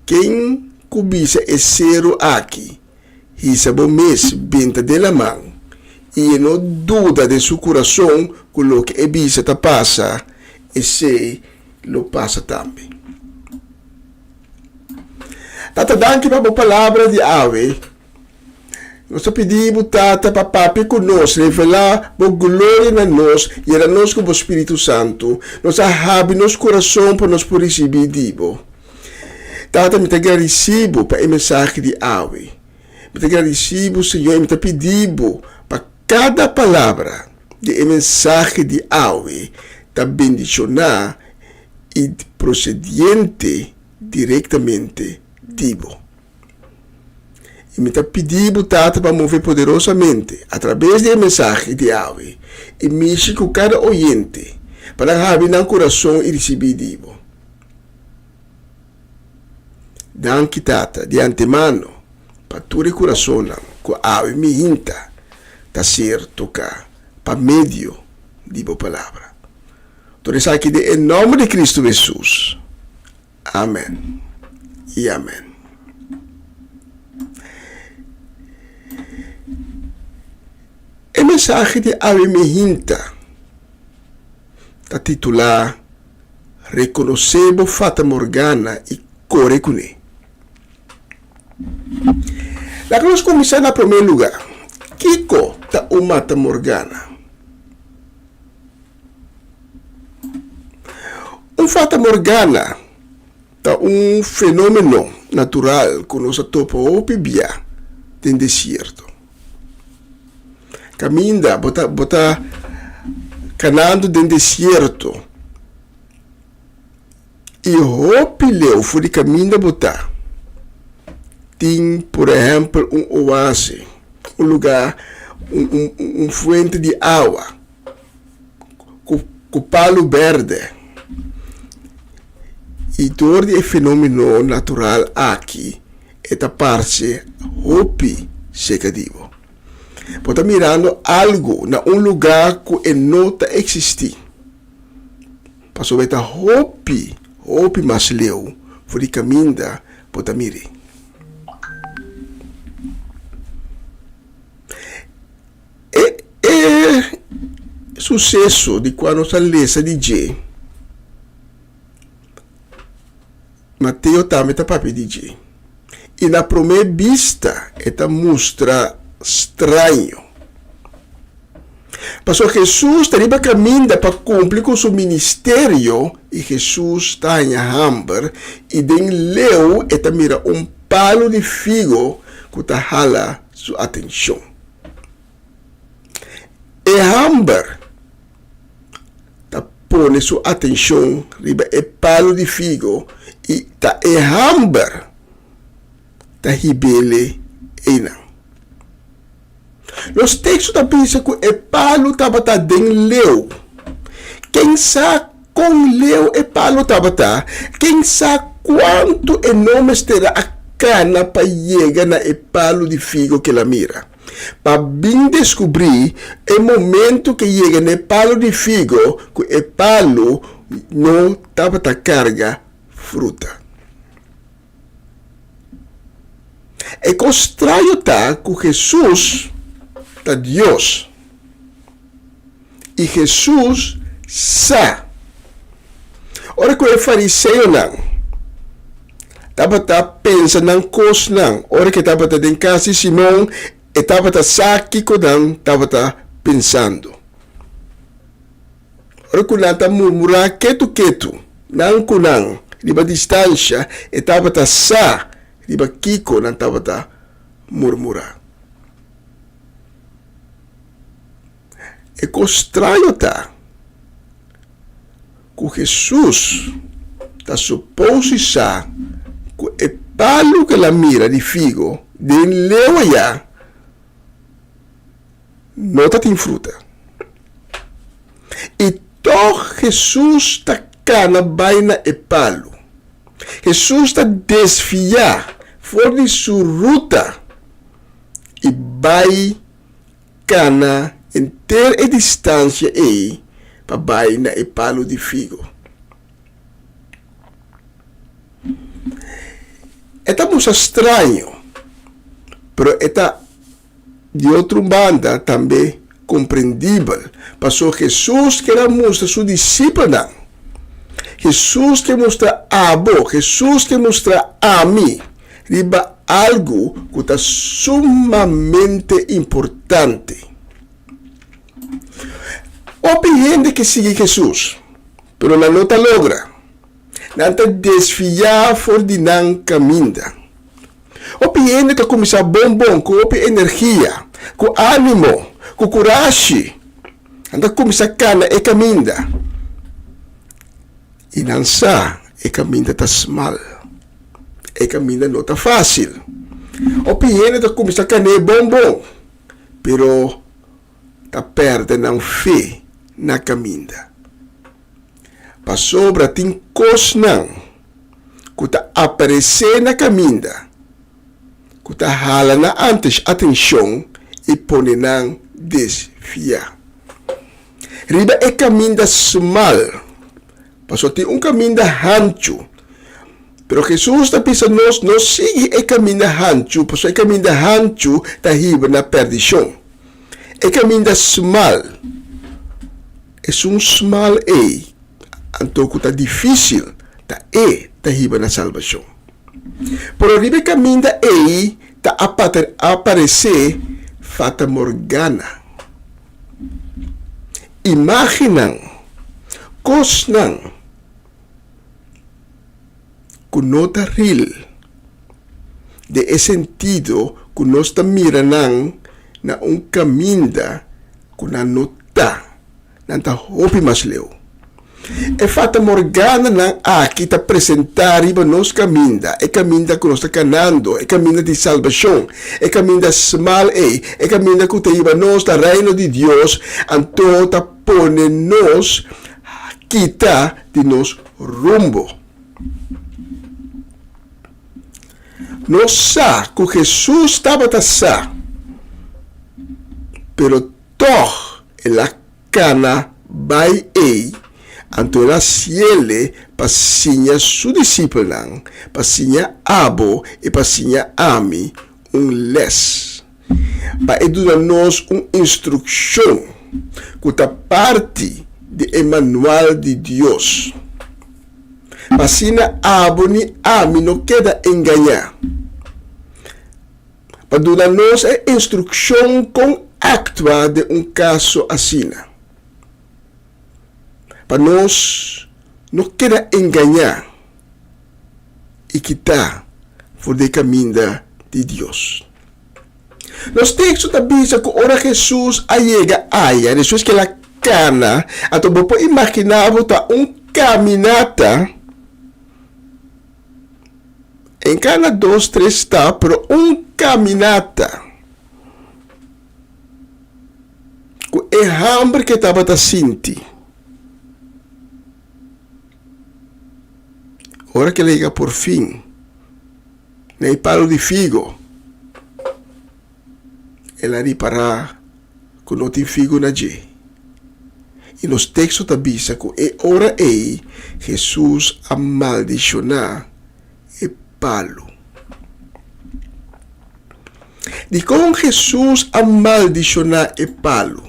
ken ku bisa e seru aki, Hisa bo mes benta den laman, i e no duda den su kurason ku loke e bisa ta pasa, esei lo pasa tambe. Tata, danki pa bo palabra di awe. Nos ta pidi bo, Tata, pa papia ku nos, revelá bo gloria na nos, yena nos ku bo Spiritu Santu. Nos a habri nos kurason pa nos por risibí di bo. Tata, mi ta gradisí bo pa e mensahe di awe. Mi ta gradisí bo, Señor, i mi ta pidi bo pa kada palabra di e mensahe di awe ta bendishoná i prosediente direktamente di bo. I mi ta pidi bo, Tata, pa move poderosamente atrabes di e mensahe di awe i mishi ku kada oyente pa nan habri nan kurason i risibí di bo. Danki, Tata, di antemano pa tur e kurasonnan ku awe mi hinta ta ser toká pa medio di bo Palabra. Tur esaki den e nòmber di Kristu Hesus. Amen i amen. E mensahe di awe mi hinta ta titulá Rekonosé bo Fata Morgana i kore kuné. Laga nos kuminsá na promé lugá, kiko ta un Mata Morgana? Un fata morgana ta un fenomeno natural ku nos a topa hopi bia den desierto. Kaminda bo ta bo ta kanando den desierto i hopi leu for di kaminda bo ta tin por ehèmpel un oase, un lugá, un un un fuente di awa. Ku palu bèrdè. I dor di e fenomeno natural aki e ta parse hopi seka di bo. Bo ta mirando algu na un lugá ku e no ta eksistí, pasobra e ta hopi, hopi mas leu for di kaminda bo ta mir'é. E e suseso di kua nos a lesa di dje, Mateo tambe ta papia di dje. I na promé bista e ta mustra straño. Pasobra Hesus ta riba kaminda pa kumpli ku su ministerio i Hesus ta haña hamber i den leu e ta mira un palu di figo ku ta hala su atenshon. E hamber ta pone su atenshon riba e palu di figo i ta e hamber ta hib'ele einan. Nos teksto ta bisa ku e palu tabata den leu. Ken sa kon leu e palu tabata? Ken sa kuantu e no mester a. kana pa yega na e palu di figo ku el a mira. Pa bin deskubrí e momentu ku e yega na e palu di figo ku e palu no tabata karga fruta. E kos straño ta ku Hesus ta Dios i Hesus sa. Ora ku e fariseonan tabata pensa nan kosnan ora ku e tabata den kas di Simon, e tabata sa kiko nan tabata pensando. Ora ku nan ta murmurá ketu ketu, nan ku nan, riba distansha, e tabata sa riba kiko nan tabata murmurá. E kos straño ta ku Hesus ta suposi sa ku e palu ku el a mira di figo den leu ayá no ta tin fruta. I tòg Hesus ta kana bai na e palu. Hesus ta desviá for di su ruta i bai kana henter e distansia ei pa bai na e palu di figo. E ta mustra straño, pero e ta Di otro un banda, tambe komprendibel, pasobra Hesus ker a mustra su disipelnan. Hesus ke mustra abo, Hesus ke mustra ami riba algu ku ta sumamente importante. Hopi hende ke sigui Hesus, pero nan no ta logra. Nan ta desviá for di nan kaminda. Hopi hende ta kuminsá bon bon ku hopi energia, ku ánimo, ku kurashi. Nan ta kuminsá kana e kaminda i nan sa e kaminda ta smal, e kaminda no ta fásil. Hopi hende ta kuminsá kan'é bon bon, pero ta pèrdè nan fe na kaminda. Pasobra tin kosnan ku ta aparesé na kaminda ku ta hala nan atenshon i pone nan desviá. Riba e kaminda smal, pasobra tin un kaminda hanchu, pero Hesus ta bisa nos no sigui e kaminda hanchu, pasobra e kaminda hanchu ta hiba na pèrdishon. E kaminda smal, esun smal ei anto ku ta difísil, ta e ta hiba na salbashon. Pero riba e kaminda ei ta aparesé fatamorgana, imágennan, kosnan ku no ta ril den e sentido ku nos ta mira nan na un kaminda ku nan no ta. Nan ta hopi mas leu. E fatamorgananan aki ta presentá riba nos kaminda, e kaminda ku nos ta kanando, e kaminda di salbashon, e kaminda smal ei, e kaminda ku ta hiba nos na Reino di Dios, anto ta pone nos kita di nos rumbo. Nos sa ku Hesus tabata sa, pero Tòg el a kana bai ei, anto el a siele pa siña su disipelnan, pa siña abo i pa siña ami un lès, pa e duna nos un instrukshon ku ta parti di e manual di Dios, pa asina abo ni ami no keda engañá. Pa duna nos e instrukshon kon aktua den un kaso asina. Pa nos no keda engañá i kitá for di e kaminda di Dios. Nos teksto ta bisa ku ora Hesus a yega aya despues ku el a kana, anto bo por imaginá bo ta un kaminata. En kana dos tres stap pero un kaminata ku e hamber ke tabata sinti. Ora ke el a yega por fin. na e palu di figo, el a ripará ku no tin figo na dje. I nos teksto ta bisa ku e ora ei Hesus a maldishoná e palu. Dikon Hesus a maldishoná e palu?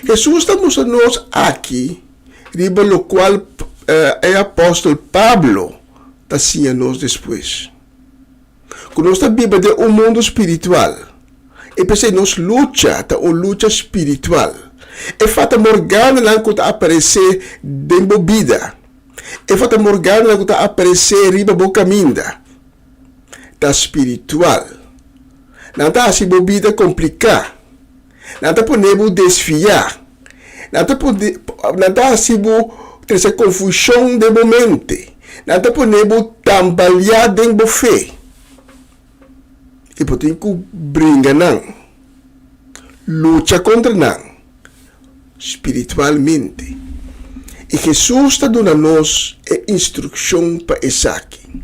Hesus ta mustra nos aki riba lokual e apòstel Pablo ta siña nos despues. Ku nos ta biba den un mundu spiritual, i p'esei nos lucha ta un lucha spiritual. E fatamorgananan ku ta aparesé den bo bida, e fatamorgananan ku ta aparesé riba bo kaminda, ta spiritual. Nan ta hasi bo bida kompliká. Nan ta pone bo desviá. Nan ta pone, nan ta hasi bo trese konfushon den bo mente. Nan ta pone bo tambaleá den bo fe. I bo tin ku bringa nan, lucha kontra nan spiritualmente. I Hesus ta duna nos e instrukshon pa esaki.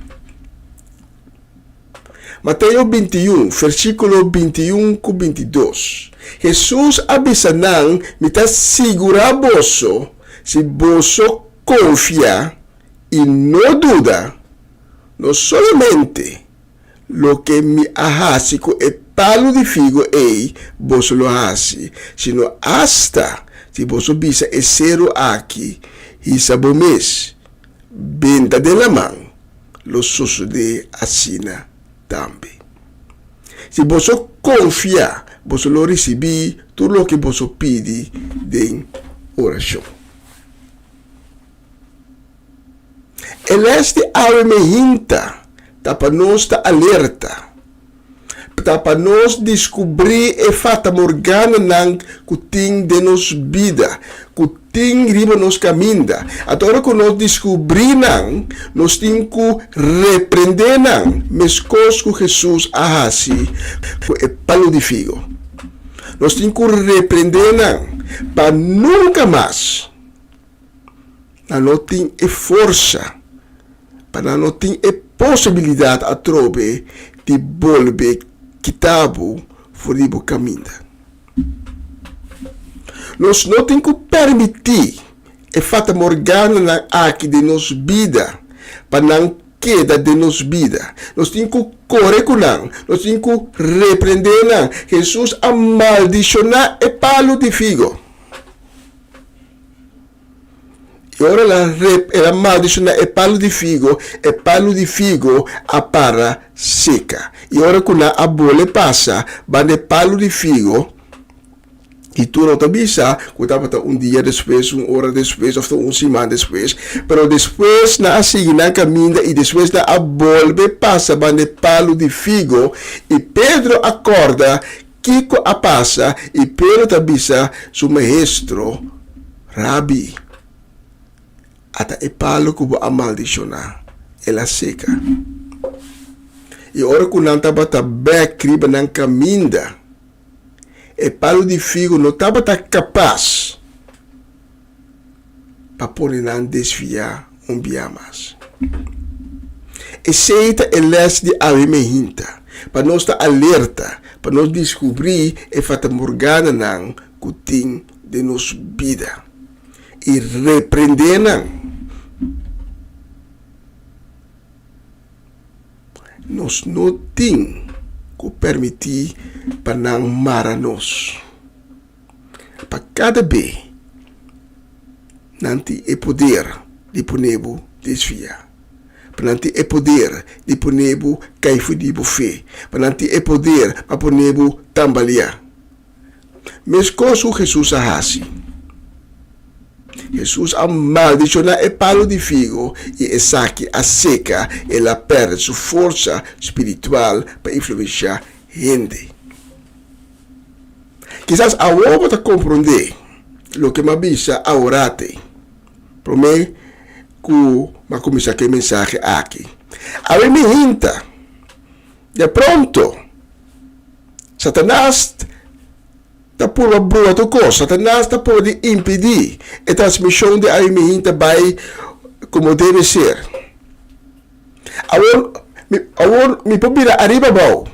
Mateo 21, versíkulo 21 ku 22, Hesus a bisa nan, Mi ta sigurá boso, si boso konfia i no duda, no solamente loke mi a hasi ku e palu di figo ei boso lo hasi, sino asta si boso bisa e seru aki, Hisa bo mes, benta den laman, lo sosodé asina tambe. Si boso konfia, boso lo risibí tur loke boso pidi den orashon. E les di awe mehinta ta pa nos ta alerta, ta pa nos diskubrí e fatamorgananan ku tin den nos bida, ku tin riba nos kaminda. Anto ora ku nos diskubrí nan, nos tin ku reprendé nan, meskos ku Hesus a hasi ku e palu di figo. Nos tin ku reprendé nan pa nunka mas Nan no tin e forsa, pa nan no tin e posibilidat atrobe di bolbe kita bo for di bo kaminda. Nos no tin ku permití e fatamorgananan aki den nos bida pa nan keda den nos bida. Nos tin ku kore ku nan, nos tin ku reprendé nan. Hesus a maldishoná e palu di figo. I ora el a rep, el a maldishoná e palu di figo, e palu di figo a para seka. I ora ku nan a bole pasa banda e palu di figo, i tur no ta bisa ku tabata un dia despues, un ora despues òf ta un siman despues, pero despues nan a sigui nan kaminda i despues nan a bolbe pasa banda e palu di figo, i Pedro a kòrda Kiko a pasa? I Pedro ta bisa su maestro, Rabi, ata e palu ku bo a maldishoná, el a seka. I ora ku nan tabata bèk riba nan kaminda, e palu di figu no tabata kapas pa pone nan desviá un bia mas. Esei ta e lès di awe mehinta, pa nos ta alerta, pa nos diskubrí e fatamorgananan ku tin den nos bida i reprendé nan. Nos no tin ku permití pa nan mara nos. Pa kada be nan tin e poder di pone bo desvia, pa nan tin e poder di pone bo kai for di bo fe, pa nan tin e poder pa pone bo tambaleá. Meskos ku Hesus a hasi. Hesus a maldishoná e palu di figo i esaki a seka, el a pèrdè su forsa spiritual pa influenshá hende. Kisas awor bo ta komprondé loke m'a bisa aworate, promé ku m'a kuminsá ku e mensahe aki. Awe mi hinta, de pronto, Satanas ta purba brua tur kos. Satanas ta purba di impidí e transmishon di awe mi hinta bai komo debe ser. Awor. Mi, awor mi por bira ariba abou.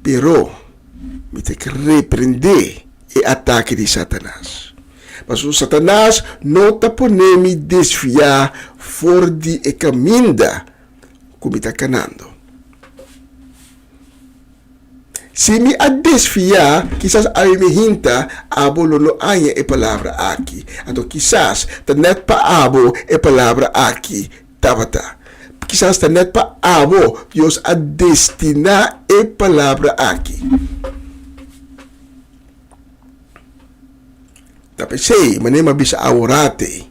Pero mi ta ke reprendé e atake di Satanas. Pasobra Satanas no ta pone mi desviá for di e kaminda ku mi ta kanando. Si mi a desviá, kisas awe mi hinta, abo lo no haña e palabra aki. Anto kisas ta nèt pa abo e palabra aki tabata. Kisas ta nèt pa abo Dios a destiná e palabra aki. Ta p'esei, manera mi a bisa aworate,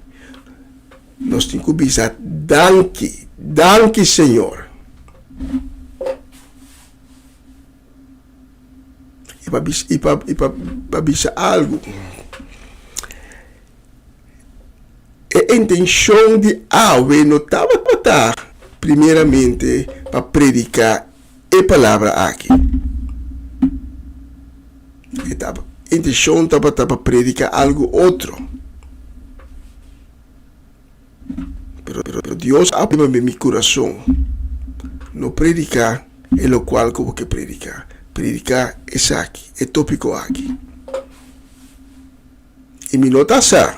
nos tin ku bisa danki, danki Señor. I pa bisa, i pa, i pa, pa bisa algu. E intenshon di awe no tabata primeramente pa prediká e palabra aki. E intenshon tabata pa prediká algu otro. Pero, pero Dios a pone den mi kurason, no prediká e lokual ku bo ke prediká, prediká esaki, e tópiko aki. I mi no ta sa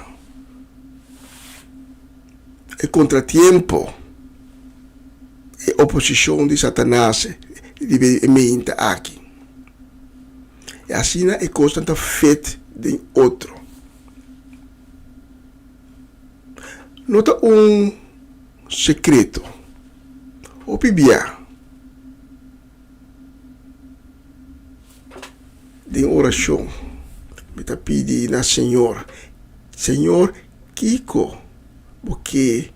e kontratiempo, e oposishon di Satanas riba e meinta aki. I asina e kosnan ta fit den otro. No ta un sekreto. Hopi bia den orashon mi ta pidi na Señor, Señor kiko bo ke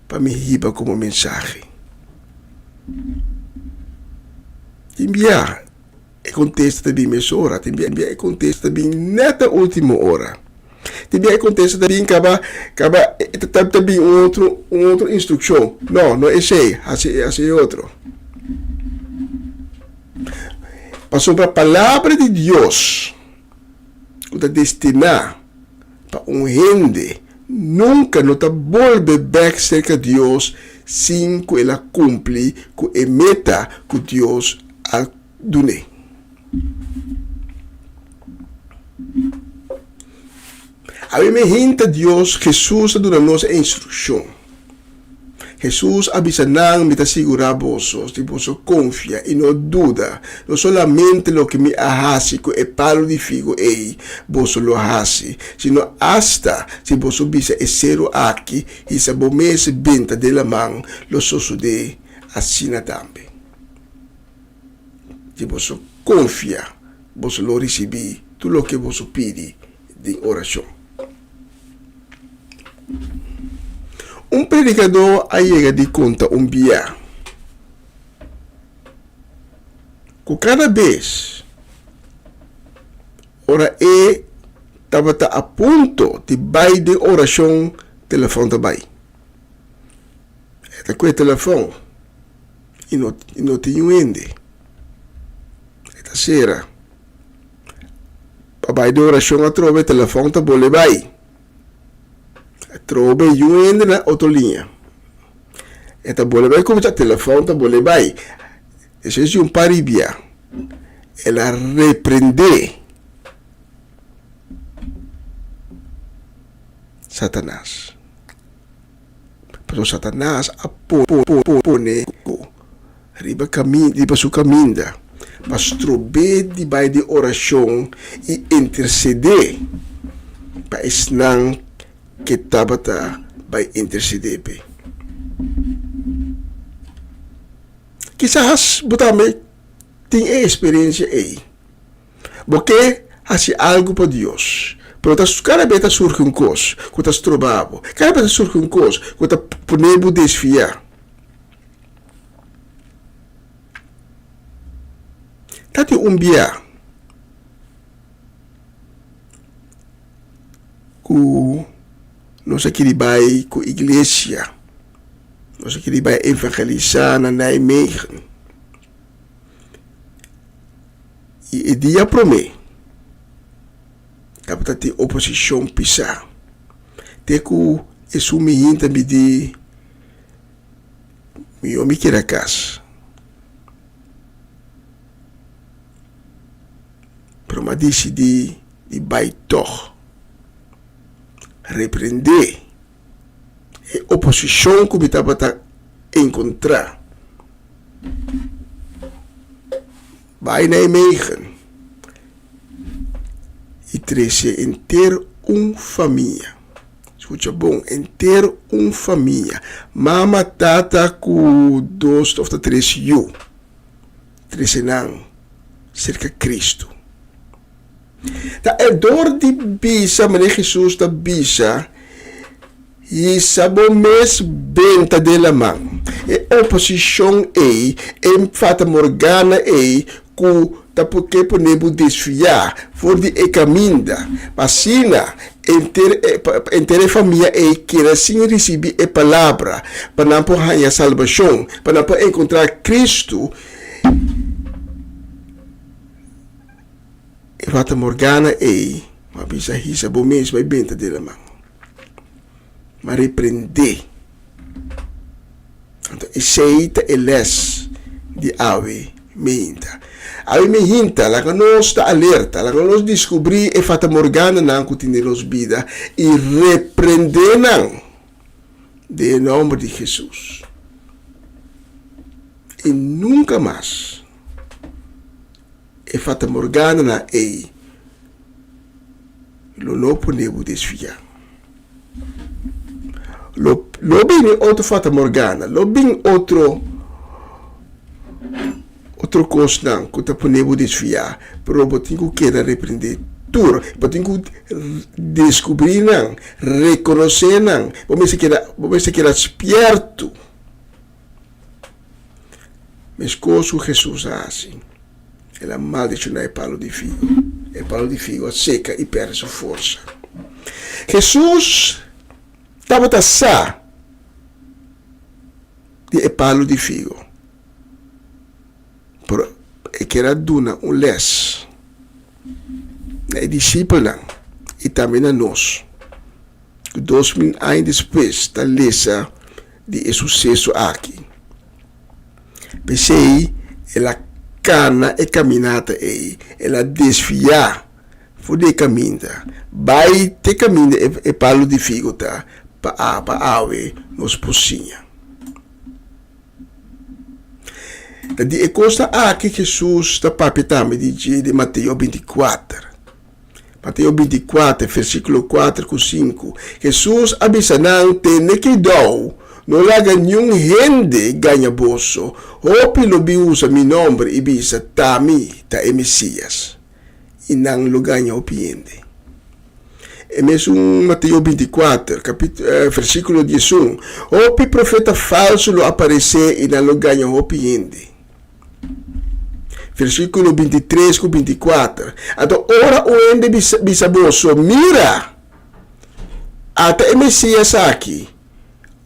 pa mi hiba komo mensahe? Tin bia E kontesta ta bin mesora, tin bia e kontesta ta bin nèt na último ora. Tin bia e kontesta ta bin kaba, kaba ta ta bin un otro, un otro instrukshon. No, no esei, hasi hasi e otro. Pasobra palabra di Dios ku ta destiná pa un hende nunka no ta bolbe bèk serka Dios sin ku el a kumpli ku e meta ku Dios a dun'é. Awe mi hinta Dios, Hesus a duna nos e instrukshon. Hesus a bisa nan, Mi ta sigurá boso, si boso konfia i no duda, no solamente loke mi a hasi ku e palu di figu ei boso lo hasi, sino asta si boso bisa e seru aki, Hisa bo mes benta den laman, lo sosodé asina tambe. Si boso konfia, boso lo risibí tur loke boso pidi den orashon. Un predikadó a yega di konta un bia ku kada bes ora e tabata a punto di bai den orashon, telefòn ta bai. E ta kue telefòn. I no i no tin un hende. E ta sera. Pa bai den orashon atrobe telefòn ta bole bai. Atrobe yun hende na otro liña. E ta bole bai kuminsá telefòn ta bole bai. Despues di un par di bia el a reprendé Satanas. Pasobra Satanas a pone ku riba riba su kaminda pa strob'é di bai den orashon i intersedé pa esnan ke tabata bai intersedé p'e. Kisas bo tambe tin e eksperensia ei. Bo ke hasi algu pa Dios, pero ta kada bes ta surgi un kos ku ta stroba bo, kada bes ta surgi un kos ku ta pone bo desviá. Ta tin un bia ku nos a kiri bai ku iglesia, nos a kiri bai evangelisá na Nijmegen. I e dia promé tabata tin oposishon pisá, te ku Esun mi hinta mi di, Mihó mi keda kas. Pero mi a disidí di bai tòg. Reprendé e oposishon ku mi tabata enkontrá. Bai Nijmegen i trese henter un famia. Skucha bon, henter un famia. Mama, tata ku dos òf ta tres yu. Trese nan serka Kristu. Ta e dor di bisa manera Hesus ta bisa, Hisa bo mes benta den laman. E oposishon ei, e fata morgana ei ku ta ke pone bo desviá for di e kaminda, pa asina enter enter e famia ei keda sin risibí e palabra pa nan por haña salbashon, pa nan por enkontrá Kristu. E fata morgana ei, bo a bisa hisa bo mes bai benta den laman. Ma reprendé. Anto esei ta e les di awe meinta. Awe meinta laga nos ta alerta, laga nos diskubrí e fata morgananan ku tin den nos bida i reprendé nan den e nòmber di Hesus. I nunka mas. E fatamorgananan ei lo no pone bo desviá. Lo, lo bini otro fatamorgana, lo bin otro, otro kosnan ku ta pone bo desviá, pero bo tin ku keda reprendé tur. Bo tin ku deskubrí nan, rekonosé nan. Bo mester keda, bo mester keda spièrtu. Meskos ku Hesus a hasi, el a maldishoná e palu di figo. E palu di figo a seka i pèrdè su forsa. Hesus tabata sa di e palu di figo, pero e kier a duna un lès na e disipelnan i tambe na nos. Ku 2000 aña despues ta lesa di e suseso aki. P'esei el a kana e kaminata ei, el a desviá for di e kaminda bai te kaminda e palu di figo ta pa pa awe nos por siña. Ta di e kosnan aki Hesus ta papia tambe di dje den Mateo 24. Mateo 24, versíkulo 4 ku 5, Hesus a bisa nan, Tene kuidou, no laga niun hende gaña boso. Hopi lo bin usa mi nòmber i bisa, Ta mi ta e Mesías. I nan lo gaña hopi hende. E mesun Mateo 24, versíkulo 11, Hopi profeta falsu lo aparesé i nan lo gaña hopi hende. Versíkulo 23 ku 24. Anto ora un hende bisa, bisa boso, Mira! Ata e Mesías aki,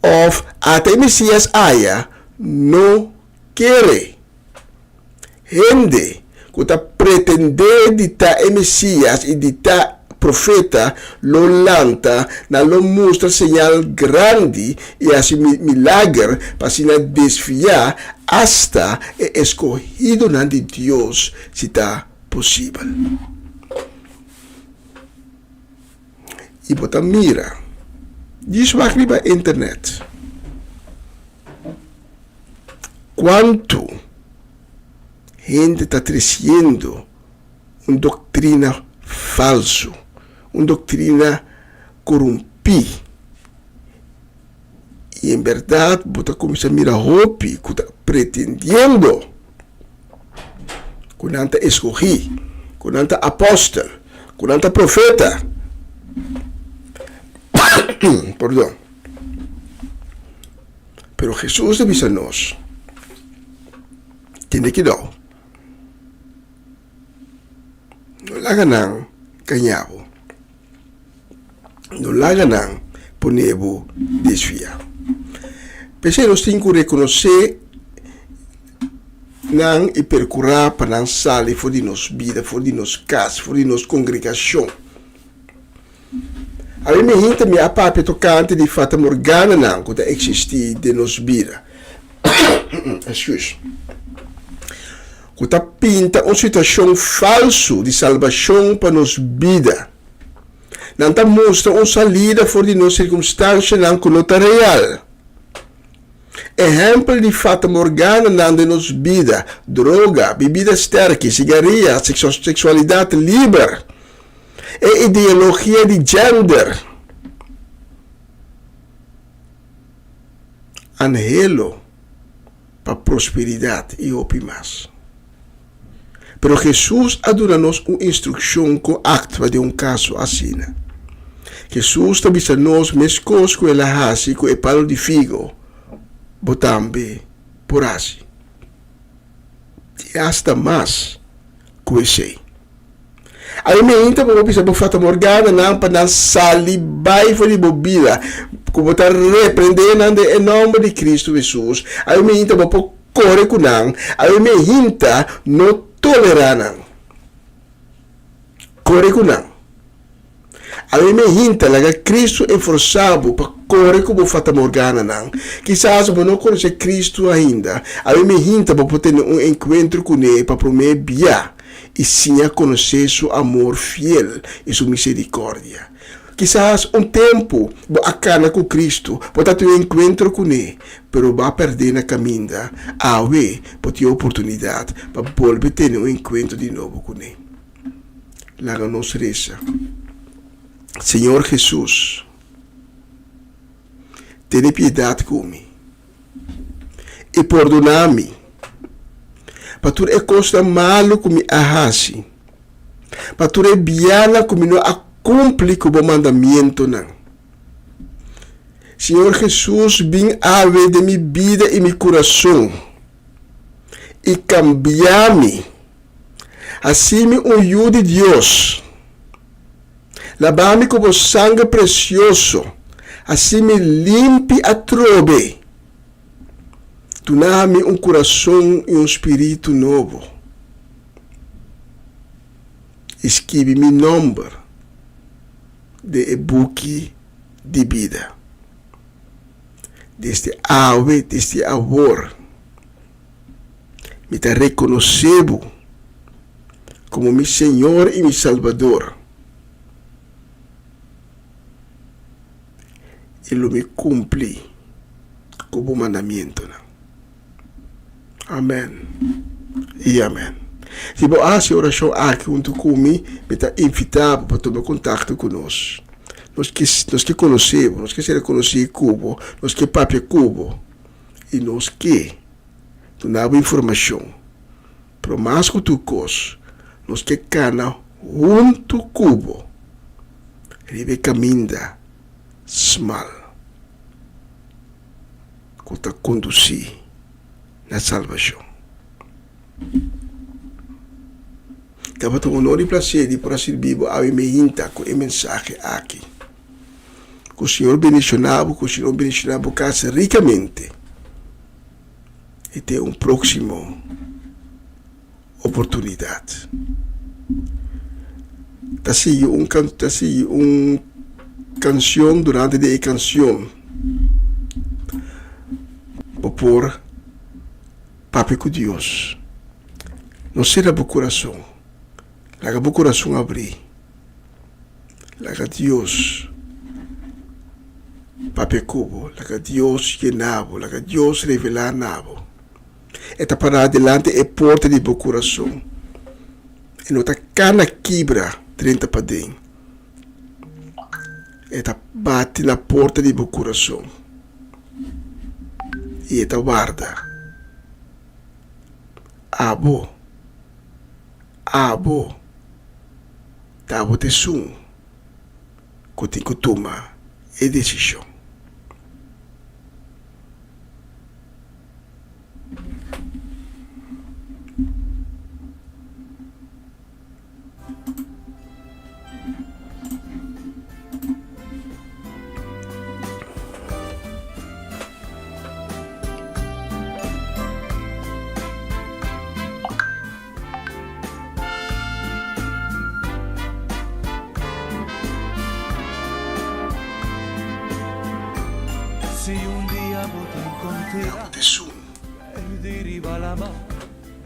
òf Ata e Mesías aya, no kere. Hende ku ta pretendé di ta e Mesías i di ta profeta lo lanta, nan lo mustra señal grandi i hasi milager pa asina desviá asta e eskohidonan di Dios si ta posibel. I bo ta mira djis wak riba internet kuantu hende ta tresiendo un doktrina falsu, un doktrina korumpí. I en bèrdat bo ta kuminsá mira hopi ku ta pretendiendo ku nan ta eskohí, ku nan ta apòstel, ku nan ta profeta. Pordon. Pero Hesus ta bisa nos, Tene kidou. No laga nan gaña bo. No laga nan pone bo desviá. P'esei nos tin ku rekonosé nan i perkurá pa nan sali for di nos bida, for di nos kas, for di nos kongregashon. Awe mi hinta mi a papia tokante di fatamorgananan ku ta eksistí den nos bida. Excuse. Ku ta pinta un situashon falsu di salbashon pa nos bida. Nan ta mustra un salida for di nos sirkunstanshanan ku no ta real. Ehèmpel di fatamorgananan den nos bida, droga, bibida sterki, sigaria, seksualidat liber, e ideologia di gender, anhelo pa prosperidat i hopi mas. Pero Hesus a duna nos un instrukshon kon aktua den un kaso asina. Hesus ta bisa nos meskos ku el a hasi ku e palu di figo, bo tambe por hasi. I asta mas ku esei. Awe meinta bo por bisa bo fatamorgananan pa nan sali bai for di bo bida, ku bo ta reprendé nan den e nòmber di Kristu Hesus. Awe meinta bo por kore ku nan, awe meinta no tolerá nan. Kore ku nan. Awe meinta laga Kristu enforsá bo pa kore ku bo fatamorgananan. Kisas bo no konosé Kristu ainda, awe meinta bo por tene un enkuentro kuné pa promé bia. i siña konosé su amor fiel i su miserikòrdia. Kisas un tempu bo a kana ku Kristu, bo ta tin un enkuentro kuné, pero bo a pèrdé na kaminda. Awe bo tin e oportunidat pa bolbe tene un enkuentro di nobo kuné. Laga nos resa. Señor Hesus, tene piedat ku mi. I pordoná mi pa tur e kosnan malu ku mi a hasi, pa tur e bianan ku mi no a kumpli ku bo mandamientonan. Señor Hesus, bin awe den mi bida i mi kurason i kambia mi. Hasi mi un yu di Dios. Laba mi ku bo sanger presioso, hasi mi limpi atrobe. Duna mi un kurason i un spiritu nobo. I skibi mi nòmber den e buki di bida. Desde awe, desde awor, mi ta rekonosé bo komo mi Señor i mi Salbador. I lo mi kumpli ku bo mandamientonan. Amèn i amèn. Si bo a hasi e orashon aki huntu ku mi, mi ta invitá bo pa tuma kontakto ku nos. Nos ke nos ke konosé bo, nos ke sera konosí ku bo, nos ke papia ku bo i nos ke duna bo informashon. Pero mas ku tur kos, nos ke kana huntu ku bo riba e kaminda smal ku ta kondusí na salbashon. Tabata un onor i plaser di por a sirbi bo awe meinta ku e mensahe aki. Ku Señor bendishoná bo, ku Señor bendishoná bo kas rikamente. I te un próksimo oportunidat. Ta sigui un ta sigui un kanshon durante di e kanshon bo por papia ku Dios. No sera bo kurason, laga bo kurason abrí. Laga Dios papia ku bo, laga Dios yena bo, laga Dios revelá na bo. E ta pará dilanti e porta di bo kurason. E no ta kana kibra drenta paden. E ta bati na porta di bo kurason i e ta warda abo. Abo ta bo ta esun ku tin ku tuma e desishon. Si un dia bo ta encontra Abo ta esun. Perdi riba lama,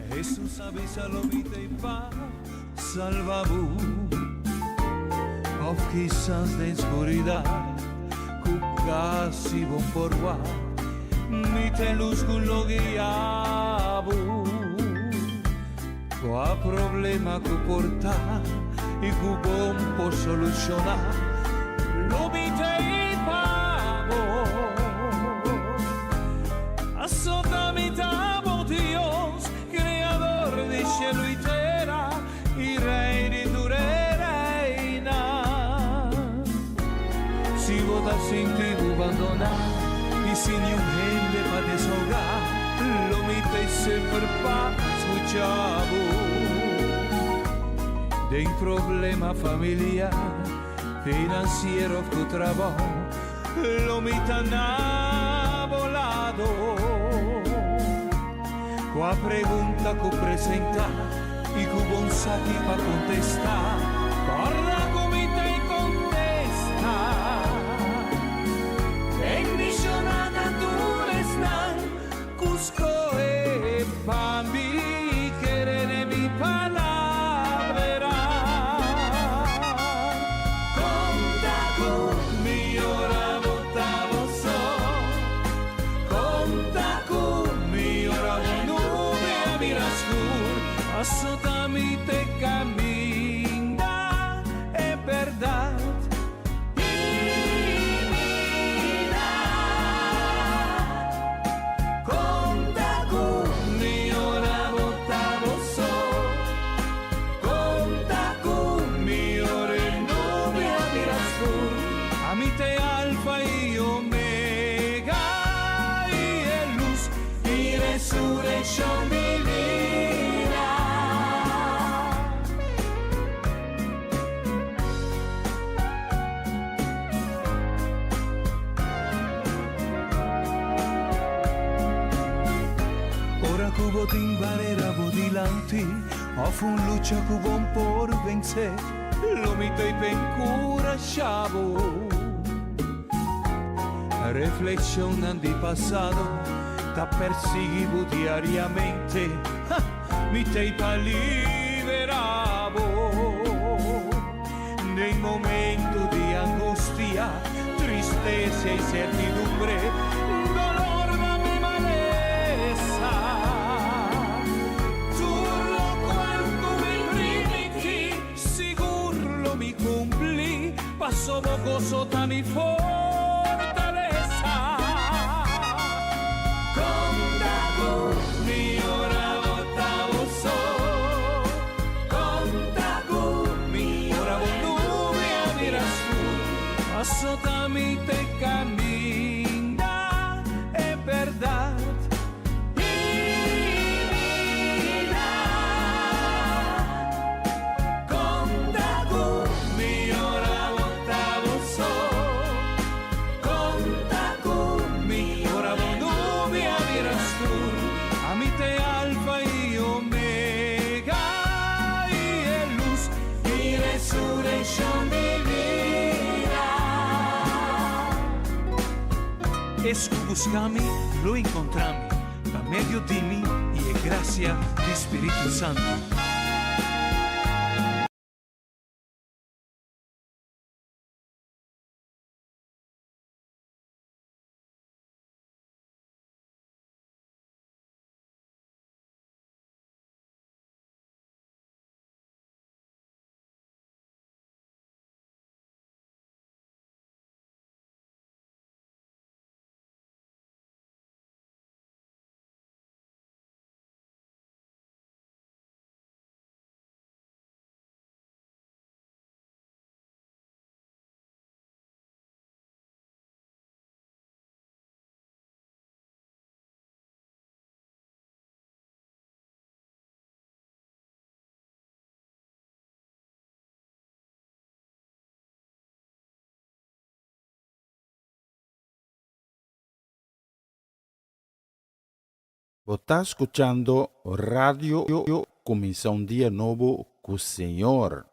Hesus a bisa lo mi t'ei pa salba bo. Of kisas den scuridad cu casi bo por wak, mi t'e luz cu lo guia bo. Cua problema cu por ta y cu bon por soluciona, lo mi t'ei pa bo. Asota mi ta bo Dios, Creador di cielo y tera y Rey di tur e reynan. Si bo ta sinti bo bandona y sin niun hende pa desahoga, lo mi t'ei semper pa scucha bo. Den problema familiar, financiero of cu trabao, lo mi ta na bo lado. Cua pregunta cu presenta y cu bon saki pa contesta, corda cu mi ta e contesta. Bendiciona ta tur esnan cu scohe pa mi kere den mi palabra. Conta cu mi ora bo ta bo so. Conta cu mi ora bo nube a bira scur. Paso ta mi t'e caminda, e berdad y bida. Conta cu mi ora bo ta bo so. Conta cu mi ora e nube a bira scur. Ami t'e Alfa y Omega y e luz y resurreccion di bida. Ora cu bo tin barera bo dilanti of un lucha cu bo por vence, lo mi t'ey p'encurasha bo. Reflexionnan di pasado ta persigui bo diariamente, ha, mi t'ey pa libera bo. Den momento di angustia, tristesa y certidumbre, dolor tambe malesa, tur locual cu mi primiti, sigur lo mi cumpli, paso bo gozo ta mi fortalesa. Conta cu mi ora bo ta bo so. Conta cu mi ora bo nube a bira scur. Paso ta mi t'e caminda, e berdad y bida. Conta cu mi ora bo ta bo so. Conta cu mi ora bo nube a bira scur. Ami t'e Alfa y Omega y e luz y resurreccion di bida. Es cu busca mi, lo encontra mi, pa medio di mi y e gracia di Spiritu Santo. Bo ta scuchando Radio Cuminsa un Dia Nobo cu Señor.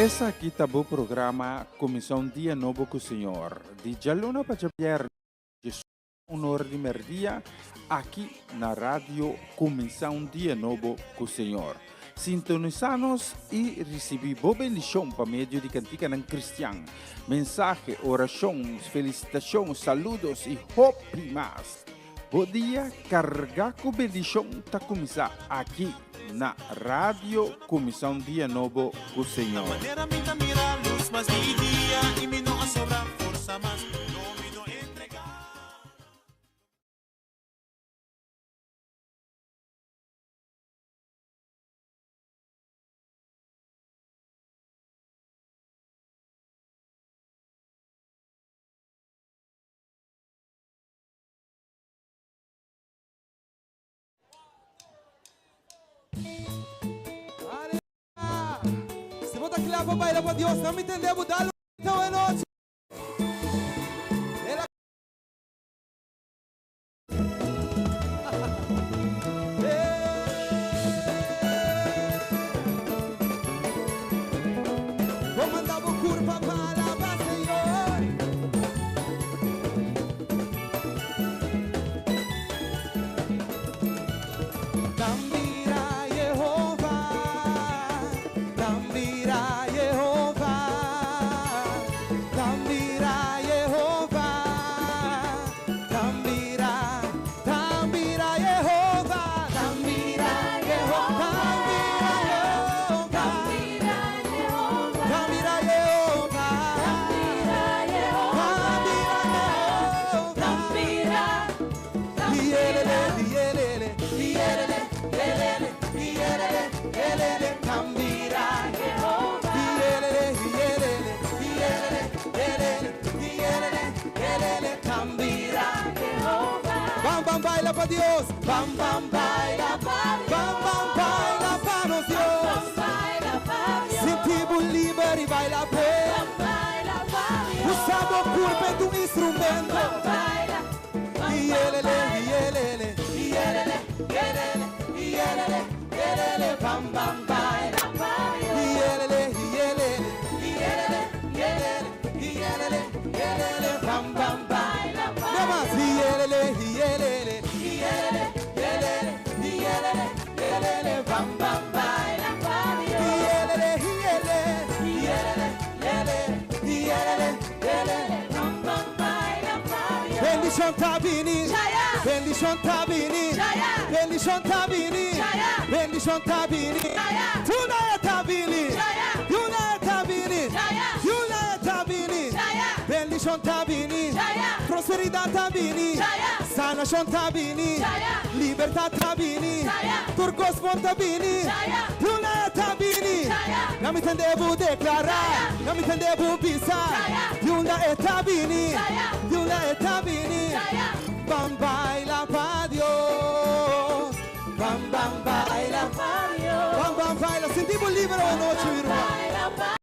Esaki ta bo programa Kuminsá un Dia Nobo ku Señor, di djaluna pa djabièrnè, 11 or di mèrdia, aki na Radio Kuminsá un Dia Nobo ku Señor. Sintonisá nos i risibí bo bendishon pa medio di kantikanan kristian, mensahe, orashon, felisitashon, saludos i hopi mas. Bo dia kargá ku bendishon ta kuminsá aki na Radio Kuminsá un Dia Nobo ku Señor. Manera mi ta mira lus mas di dia i mi no a sobra forsa mas, no mi no entregá. Si bo ta kla pa baila pa Dios, nan mi tende bo dal un grito awe nochi. El a Bo manda bo kurpa pa alaba Señor. Nan mira Yehova, nan mira Yehova, nan mira Yehova, nan mira, nan mira Yehova, nan mira Yehova, nan mira Yehova, nan mira Yehova, nan mira Yehova. Iyelele, iyelele, iyelele, iyelele, iyelele, iyelele, tambira. Iyelele, iyelele, iyelele, iyelele, iyelele, iyelele, tambira. Bam, bam, baila pa Dios. Bam, bam, baila. Bam, bam, baila pa nos Dios. Sinti bo liber i baila p'e. Usa bo kurpa e un instrumento. Iyelele, iyelele, iyelele, iyelele, iyelele, iyelele, bam, bam, baila. Iyelele, iyelele, iyelele, iyelele, iyelele, iyelele, bam, bam, baila. No mas, iyelele, iyelele, iyelele, iyelele, iyelele, iyelele, bam, bam, baila. Iyelele, iyelele, iyelele, iyelele, iyelele, iyelele. Bendishon ta bini, bendishon ta bini, bendishon ta bini, bendishon ta bini, Tuna e ta bini, Yuna e ta bini, Yuna e ta bini, bendishon ta bini, prosperidat ta bini, sanashon ta bini, libertat ta bini, tur kos bon ta bini, Yuna e ta bini, Na mi tende bo deklará, na mi tende bo bisa, Yuna e ta bini, Yuna e ta bini, Ban baila pa Dios, ban ban baila, ban ban baila, sinti bo liber awe nochi mi ruman.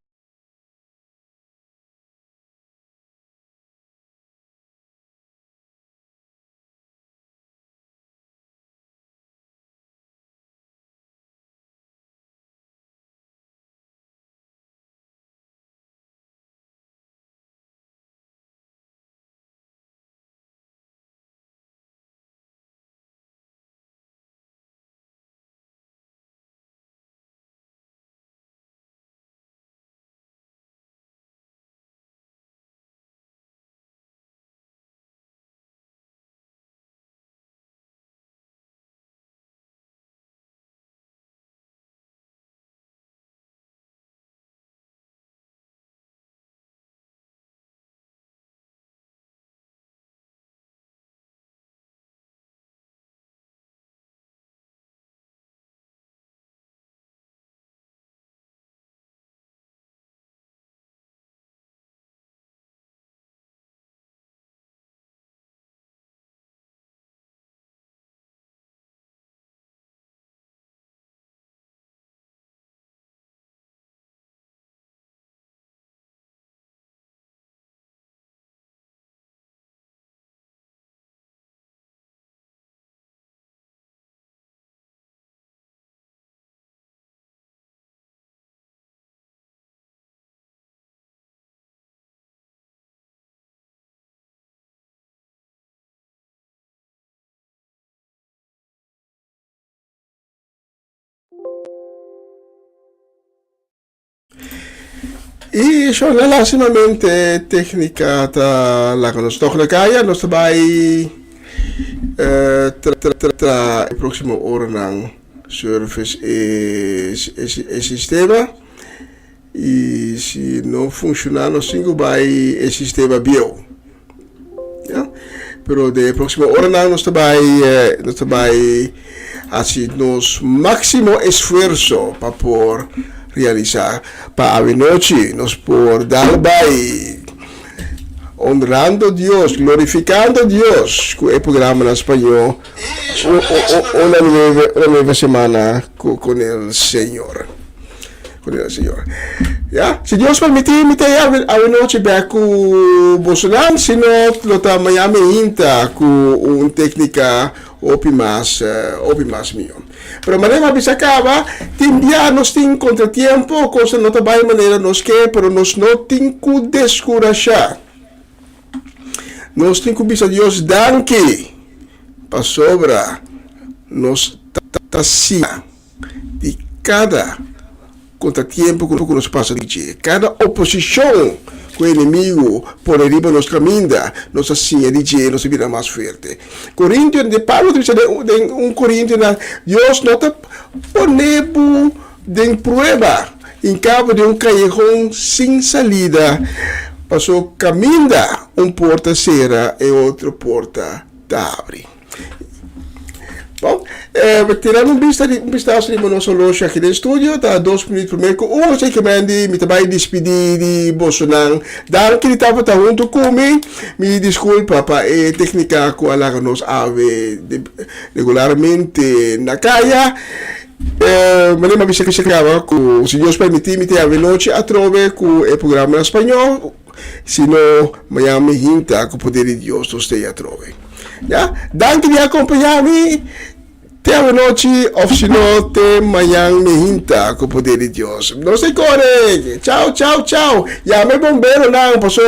I shona lastimamente teknika ta laga nos tog na kaya. Nos ta bai tra e proksimo oranan service e e sistema i si no funshoná nos tin ku bai e sistema bieu. Ya. Pero den e próximo oranan nos ta bai nos ta bai hasi nos máximo esfuerso pa por realisá pa awenochi nos por dal bai honrando Dios, glorificando Dios ku e programa na spañó una nueva una nueva semana con el Señor. Con el Señor. Ya, si Dios permití, mi ta awe, awe noche bek ku bosonan, si no lo ta mañana hinta ku un técnica hopi mas, hopi mas mihó. Pero manera mi a bisa kaba, tin bia nos tin kontratiempo, kosnan no ta bai manera nos ke, pero nos no tin ku deskurashá. Nos tin ku bisa Dios danki pasobra nos ta siña. Di kada kontratiempo ku nos pasa di dje, kada oposishon ku e enemigu pone riba nos kaminda, nos ta siña di dje, nos ta bira mas fuerte. Korintio, de Pablo ta bisa den un Korintionan, Dios no ta pone bo den prueba hinkabo den un kayehon sin salida, paso kaminda un porta sera e otro porta ta habri. Bon, eh, tirando un bista di, un vistazo riba nos horloge aki den studio, ta dos minuut promé ku un, así ke Mandy, mi ta bai dispidí di bosonan. Danki di tabata huntu ku mi. Mi diskulpa pa e téknika ku a laga nos awe de, regularmente na kaya. Eh, manera mi a bisa kaba ku si Dios permití mi ta awe nochi atrobe ku e programa na spañol. Si no, mañan mi hinta ku poder di Dios nos t'ei atrobe. Ya, danki di akompañá mi te awanochi òf si no te mañan mi hinta ku poder di Dios. Nos t'ei kore! Chao, chao, chao! Yama e bomberonan paso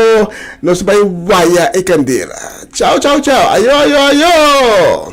nos ta bai waya e kandela. Chao, chao, chao! Ayo, ayo, ayo!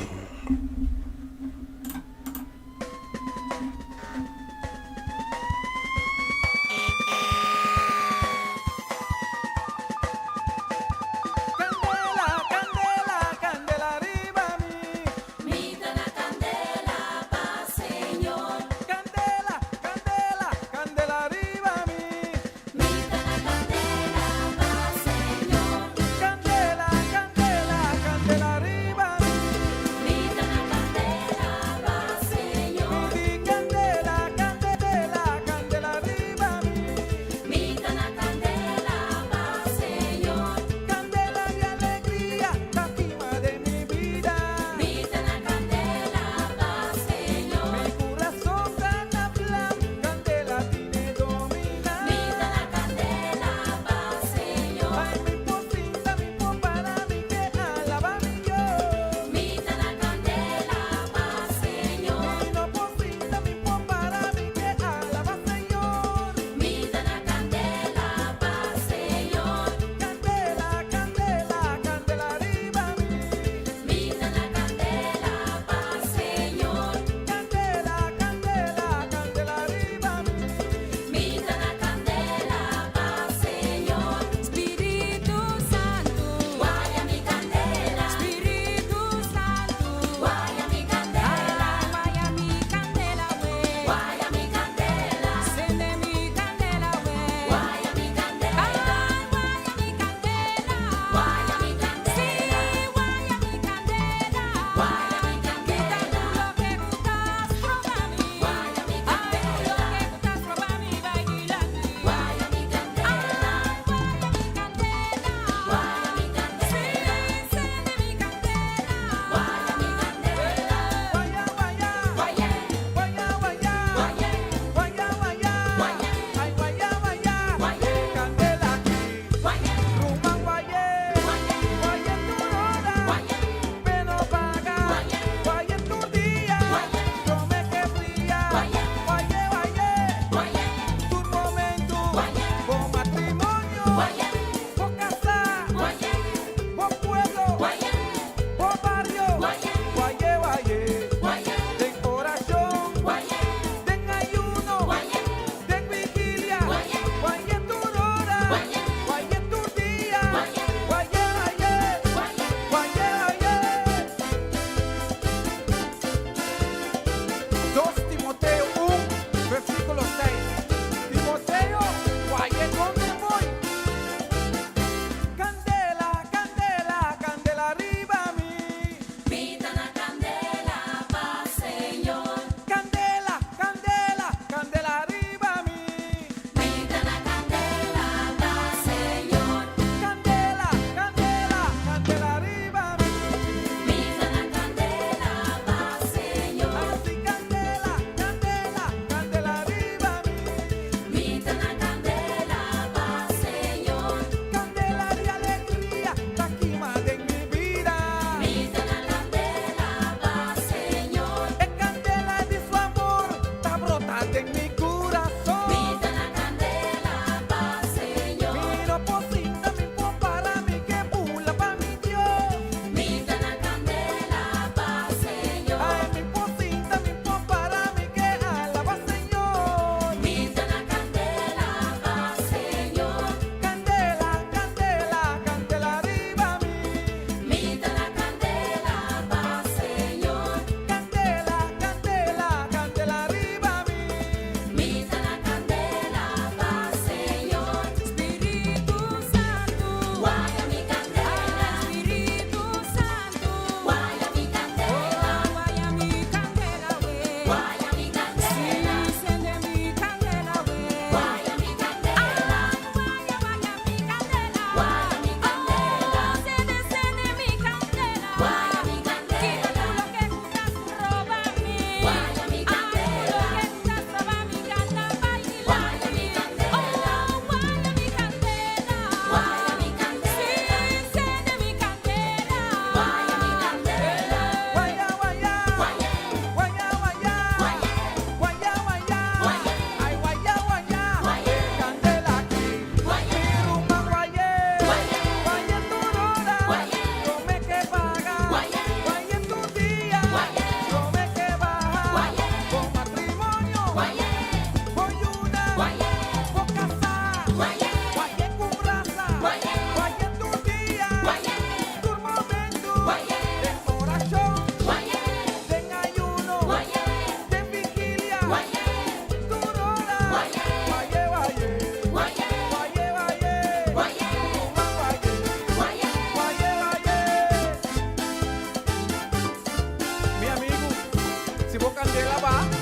El a baha.